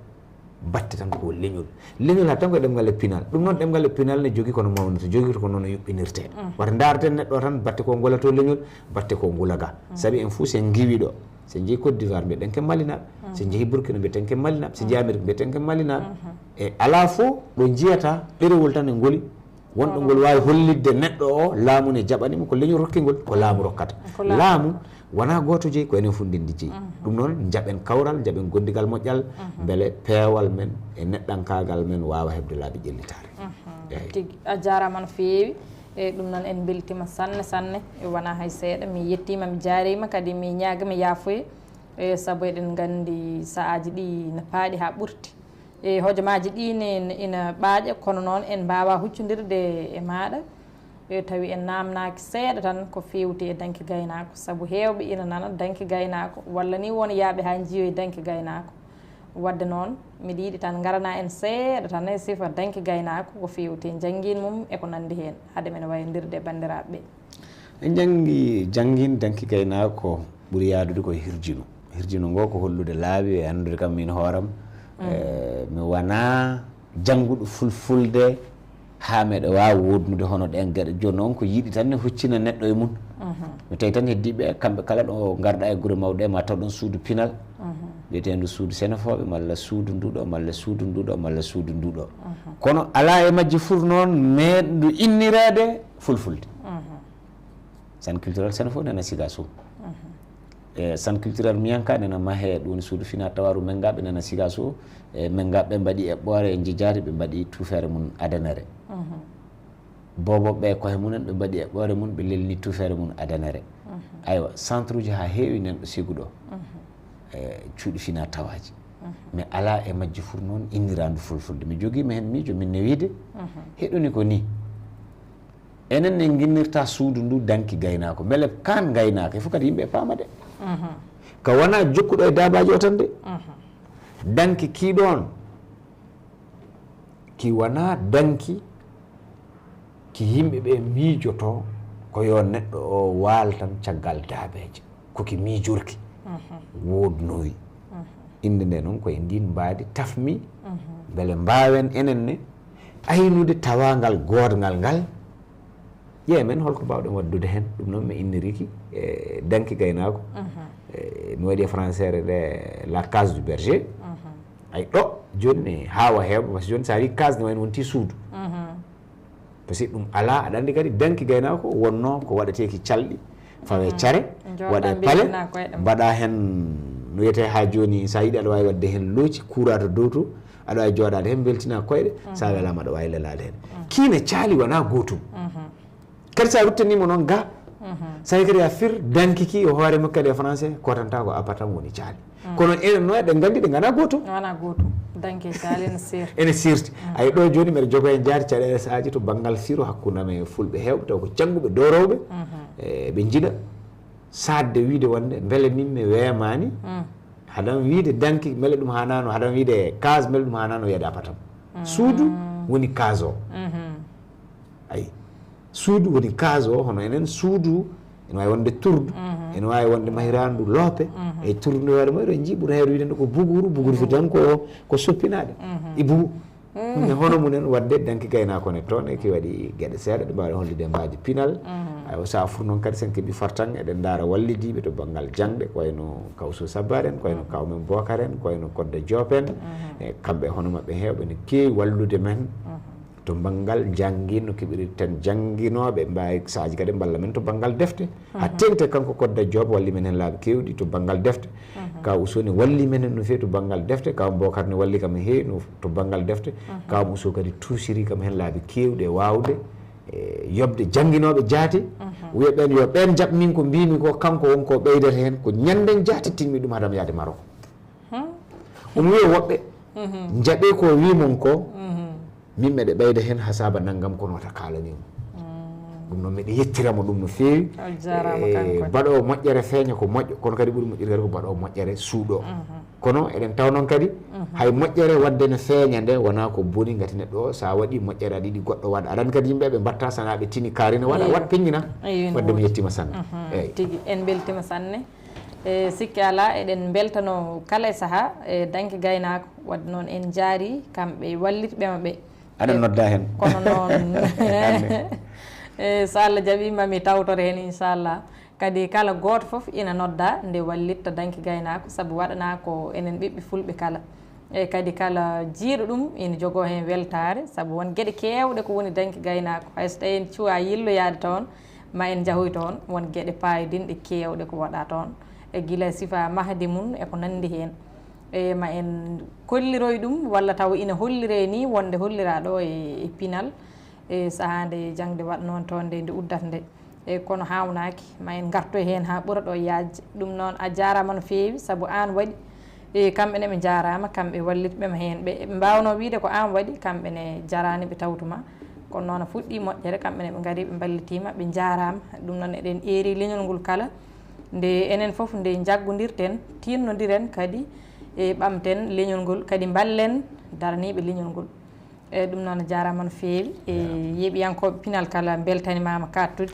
batte tan ko leñol. Leñol haa tan ko e ɗemngal e pinal. Ɗum noon ɗemngal e pinal ne jogii kono mawnata, jogii ko noon o yuɓɓinirtee. Wata ndaarten neɗɗo o tan batte ko ngolato leñol, batte ko ngulaga. Sabi en fuu sen ngiwi ɗo, sen njehi Côte d'Ivoire mbiyeɗen ke Malinaaɓe, sen njehi Burkina mbiyeɗen ke Malinaaɓe, sen njehi Amérique mbiyeɗen ke Malinaaɓe. E alaa fof ɗo njiyata ɗerewol tan e ngoli. Wonɗo ngol waawi hollitde neɗɗo o, laamu ne jaɓani mo, ko leñol rokki ngol, ko laamu rokkata. Laamu wonaa gooto jeyi, ko enen fof ndenndi jeyi. Ɗum noon, njaɓen kawral, njaɓen gondigal moƴƴal, mbele peewal men e neɗɗankaagal men waawa heɓde laabi ƴellitaare. Eey. Tigi, a jaaraama no feewi. E ɗum noon, en mbeltiima sanne, sanne. E wonaa hay seeɗa. Mi yettiima, mi jaariima, kadi mi ñaagii, mi yaafuye. E sabu eɗen nganndi sahaaji ɗi no paaɗi haa ɓurti. E hojomaaji ɗi ne, ne ina ɓaaƴa, kono noon en mbaawaa huccondirde e maaɗa. E tawi en naamnaaki seeɗa tan ko feewti e danki gaynaako, sabu heewɓe ina nana danki gaynaako, walla ni won yaaɓe haa njiyoyi danki gaynaako. Wadde noon, miɗa yiɗi tan ngaranaa en seeɗa tan e sifa danki gaynaako, ko feewti e njanngiin mum e ko nanndi heen, hade men wayndirde e banndiraaɓe ɓe. En njanngi, janngin danki gaynaako ɓuri yaadude ko e hirjino. Hirjino ngo ko hollude laawi e anndude kam min hooram. Eh, mi wonaa jannguɗo fulfulde haa meɗa waawi woodnude hono ɗeen geɗe. Jooni noon ko yiɗi tan ne huccina neɗɗo e mum. Mi tawi tan heddiiɓe kamɓe kala ɗo ngarɗa e gure mawɗe ma taw ɗon suudu pinal. Wiyeteendu suudu senefooɓe, malla suudu nduɗo, malla suudu nduɗo, malla suudu nduɗo. Kono alaa e majji fur noon meeɗndu innireede fulfulde. Centre culturel Senefo nena Sigaso. E Centre culturel Miyanka nena Mahe, ɗum woni suudu fina tawaru Mengaɓe nena Sigaso. E Mengaɓe ɓe mbaɗi eɓɓoore, e njijaari ɓe mbaɗi tuufeere mum adanere. Bobo ɓe koye mumen ɓe mbaɗi eɓɓoore mum, ɓe lelni tuufeere mum adanere. Aywa, centre uji haa heewi nen ɗo Sigu ɗo. E cuuɗi fina tawaaji. Mais alaa e majji fur noon inniraandu fulfulde. Mi jogiima heen miijo, min ne wiide, heɗuni ko ni. Enen ne nginnirta suudu ndu danki gaynaako. Mbele kaan gaynaako, il faut kadi yimɓe paama de. Ka wonaa jokkuɗo e daabaaji o tan de. Danki kii ɗoon, ki wonaa danki ki yimɓe ɓe miijotoo ko yo neɗɗo o waal tan caggal daabeeje. Ko ki miijorki woodnooyi. Innde nde noon ko e ndiin mbaadi tafmi, mbele mbaawen enen ne aynude tawaangal goodngal ngal. Ƴeemen holko mbaawɗen waɗdude heen. Ɗum noon mi inniriki e danki gaynaako. E mi waɗi e français nde la case du berger. Ay ɗo jooni ne haawa heewa, parce que jooni so a wii case ne wayno wonti suudu. Parce que ɗum alaa, aɗa anndi kadi danki gaynaako wonnoo ko waɗeteeki calɗi, fawe care, waɗe pale, mbaɗa heen no wiyetee haa jooni, so a yiɗi aɗa waawi waɗde heen looci, kuuraa to dow to, aɗa waawi jooɗaade heen mbeltinaa koyɗe, so a welaama aɗa waawi lelaade heen. Kii ne caali wonaa gootum. Kadi so a ruttaniima noon ga, so a kadi a fir danki ki e hoore makko kadi e français, kotanta ko appartement woni caali. Kono enen noon eɗen nganndi ɗe nganaa gootum. Wonaa gootum. Danki e caali ene seerti. Ene seerti. Ay ɗo jooni mbeɗa jogoo heen jaati caɗeele sahaaji to banngal firo hakkunde amen e fulɓe heewɓe taw ko jannguɓe doorowɓe. E ɓe njiɗa saatde wiide wonde mbele min mi weemaani. Haɗam wiide danki mbele ɗum haanaano, haɗam wiide case mbele ɗum haanaano wiyeede appartement. Suudu woni case o. Ayi, suudu woni case o, hono enen suudu, ene waawi wonde turdu, ene waawi wonde mahiraandu loope, e turdu nde hoore mum, eɗen njii ɓuri heewde wiide nde ko buguru, buguru fiti tan ko, ko soppinaade e bugu. Mais hono mum en waɗde danki gaynaako ne toon, e ki waɗi geɗe seeɗa ɗe mbaawɗen hollude mbaadi pinal. Ewa, so a fur noon kadi sen keɓi fartan, eɗen ndaara wallidiiɓe to banngal jaŋde, ko wayno Kawso Sabbar en, ko wayno Kaw men Bokar en, ko wayno Kodda Diop en. E kamɓe hono maɓɓe heewɓe ne keewi wallude men to banngal janngi, no keɓirten jannginooɓe, mbaawi saaji kadi mballa men to banngal defte. Ha teŋti kanko Kodda Diop walli men heen laabi keewɗi to banngal defte. Kaw Uso ne walli men heen no feewi to banngal defte, Kaw Bokar ne walli kam heewi no to banngal defte. Kaw Uso kadi tuusiri kam heen laabi keewɗi e waawde e yoɓde jannginooɓe jaati, wiya ɓeen yo ɓeen njaɓ min ko mbiymi ko, kanko won ko ɓeydata heen, ko ñannden jaati timmi ɗum haadam yahde Maroc. Omo wiya woɓɓe njaɓee ko wi mon ko, min meɗe ɓeyda heen hasaaba nanngam, kono wata kaalani mo. Ɗum noon meɗe yettira mo ɗum no feewi. E baɗoowo moƴƴere feeña ko moƴƴo, kono kadi ɓuri moƴƴude kadi ko baɗoowo moƴƴere suuɗo. Kono eɗen taw noon kadi hay moƴƴere waɗde ne feeña nde wonaa ko boni, ngati neɗɗo o so a waɗi moƴƴere aɗa yiɗi goɗɗo waɗa, aɗa anndi kadi yimɓe ɓe mbaɗta sana ɓe tini kaari ne waɗa, waɗ peññina. Waɗde mi yettima sanne. Eyi. Tigi, en mbeltima sanne. E sikke alaa, eɗen mbeltano kala e sahaa e danki gaynaako. Waɗde noon en njaari kamɓe wallitɓe maɓɓe. Aɗa nodda heen. Kono noon, e so Allah jaɓi, mami tawtore heen, inchallah. Kadi kala gooto fof ina nodda nde wallitta danki gaynaako, sabu waɗanaa ko enen ɓiɓɓe fulɓe kala. E kadi kala jiiɗo ɗum ina jogoo heen weltaare, sabu won geɗe keewɗe ko woni danki gaynaako. Hay so tawii en cuwaa yilloyaade toon, ma en njahoy toon, won geɗe paayodinɗe keewɗe ko waɗaa toon. E gila sifa mahdi mum e ko nanndi heen. E ma en kolliroy ɗum, walla taw ina holliree nii wonde holliraa ɗo e, e pinal, e sahaa nde jaŋde waɗ noon toon nde, nde uddata nde. E kono haawnaaki, ma en ngartoy heen haa ɓura ɗo yaajde. Ɗum noon a jaaraama no feewi, sabu aan waɗi. E kamɓe ne ɓe njaaraama, kamɓe wallitɓe ma heen. Ɓe, ɓe mbaawnoo wiyde ko aan waɗi, kamɓe ne jaraani ɓe tawtuma. Kono noon a fuɗɗii moƴƴere, kamɓe ne ɓe ngarii, ɓe mballitiima, ɓe njaaraama. Ɗum noon eɗen eeri leñol ngol kala. Nde enen fof nde njaggondirten, tiinnondiren kadi e ɓamten leñol ngol, kadi mballen daraniiɓe leñol ngol. E ɗum noon a jaaraama no feewi. E yeeɓiyankooɓe Pinal kala mbeltanimaama kaattude.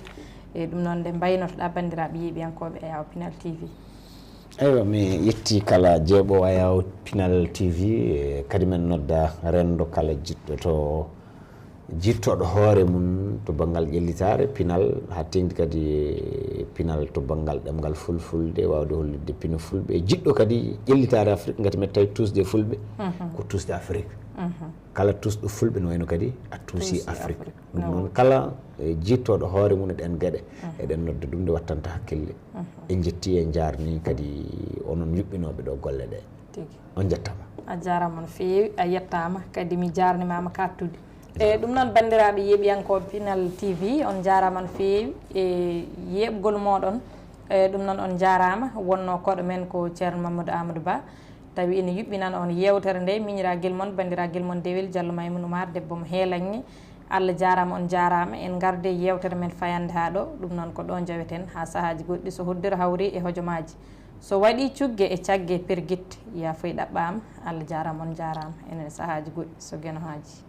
E ɗum noon nde mbaynotoɗaa banndiraaɓe yeeɓiyankooɓe Ayaawo Pinal T V? Eywa, mi yetti kala jeeɓo Ayaawo Pinal T V, e kadi men nodda renndo kala jiɗɗo to jittooɗo hoore mum to banngal ƴellitaare pinal, haa teeŋti kadi e pinal to banngal ɗemngal fulfulde, waawde hollitde pino fulɓe, e jiɗɗo kadi ƴellitaare Afrik, ngati men tawi tuusde fulɓe ko tuusde Afrik. Kala tuusɗo fulɓe no wayno kadi a tuusi Afrik. Ɗum noon kala e jittooɗo hoore mum e ɗeen geɗe, eɗen nodda ɗum nde wattanta hakkille. En njetti, en njaarni kadi onon yuɓɓinooɓe ɗo golle ɗe. Tigi. On njettaama. A jaaraama no feewi, a yettaama, kadi mi jaarnimaama kaattude. E ɗum noon, banndiraaɓe yeeɓiyankooɓe Pinal T V, on njaaraama no feewi e yeeɓgol mooɗon. E ɗum noon, on njaaraama. Wonnoo koɗo men ko Ceerno Mamadou Amadou Ba, tawi ene yuɓɓinana on yeewtere nde, miñiraagel mon, banndiragel mon Dewel Diallo Maymoun Oumar, debbo mo Heelanŋe. Allah jaaraama, on njaaraama. En ngarde yeewtere men fayannde haa ɗo. Ɗum noon ko ɗo njaweten haa sahaaji goɗɗi so hoddere hawri e hojomaaji. So waɗii cugge e cagge pergitte, yaafoy ɗaɓɓaama. Allah jaaraama, on njaaraama. Enen sahaaji goɗɗi so Geno haaji.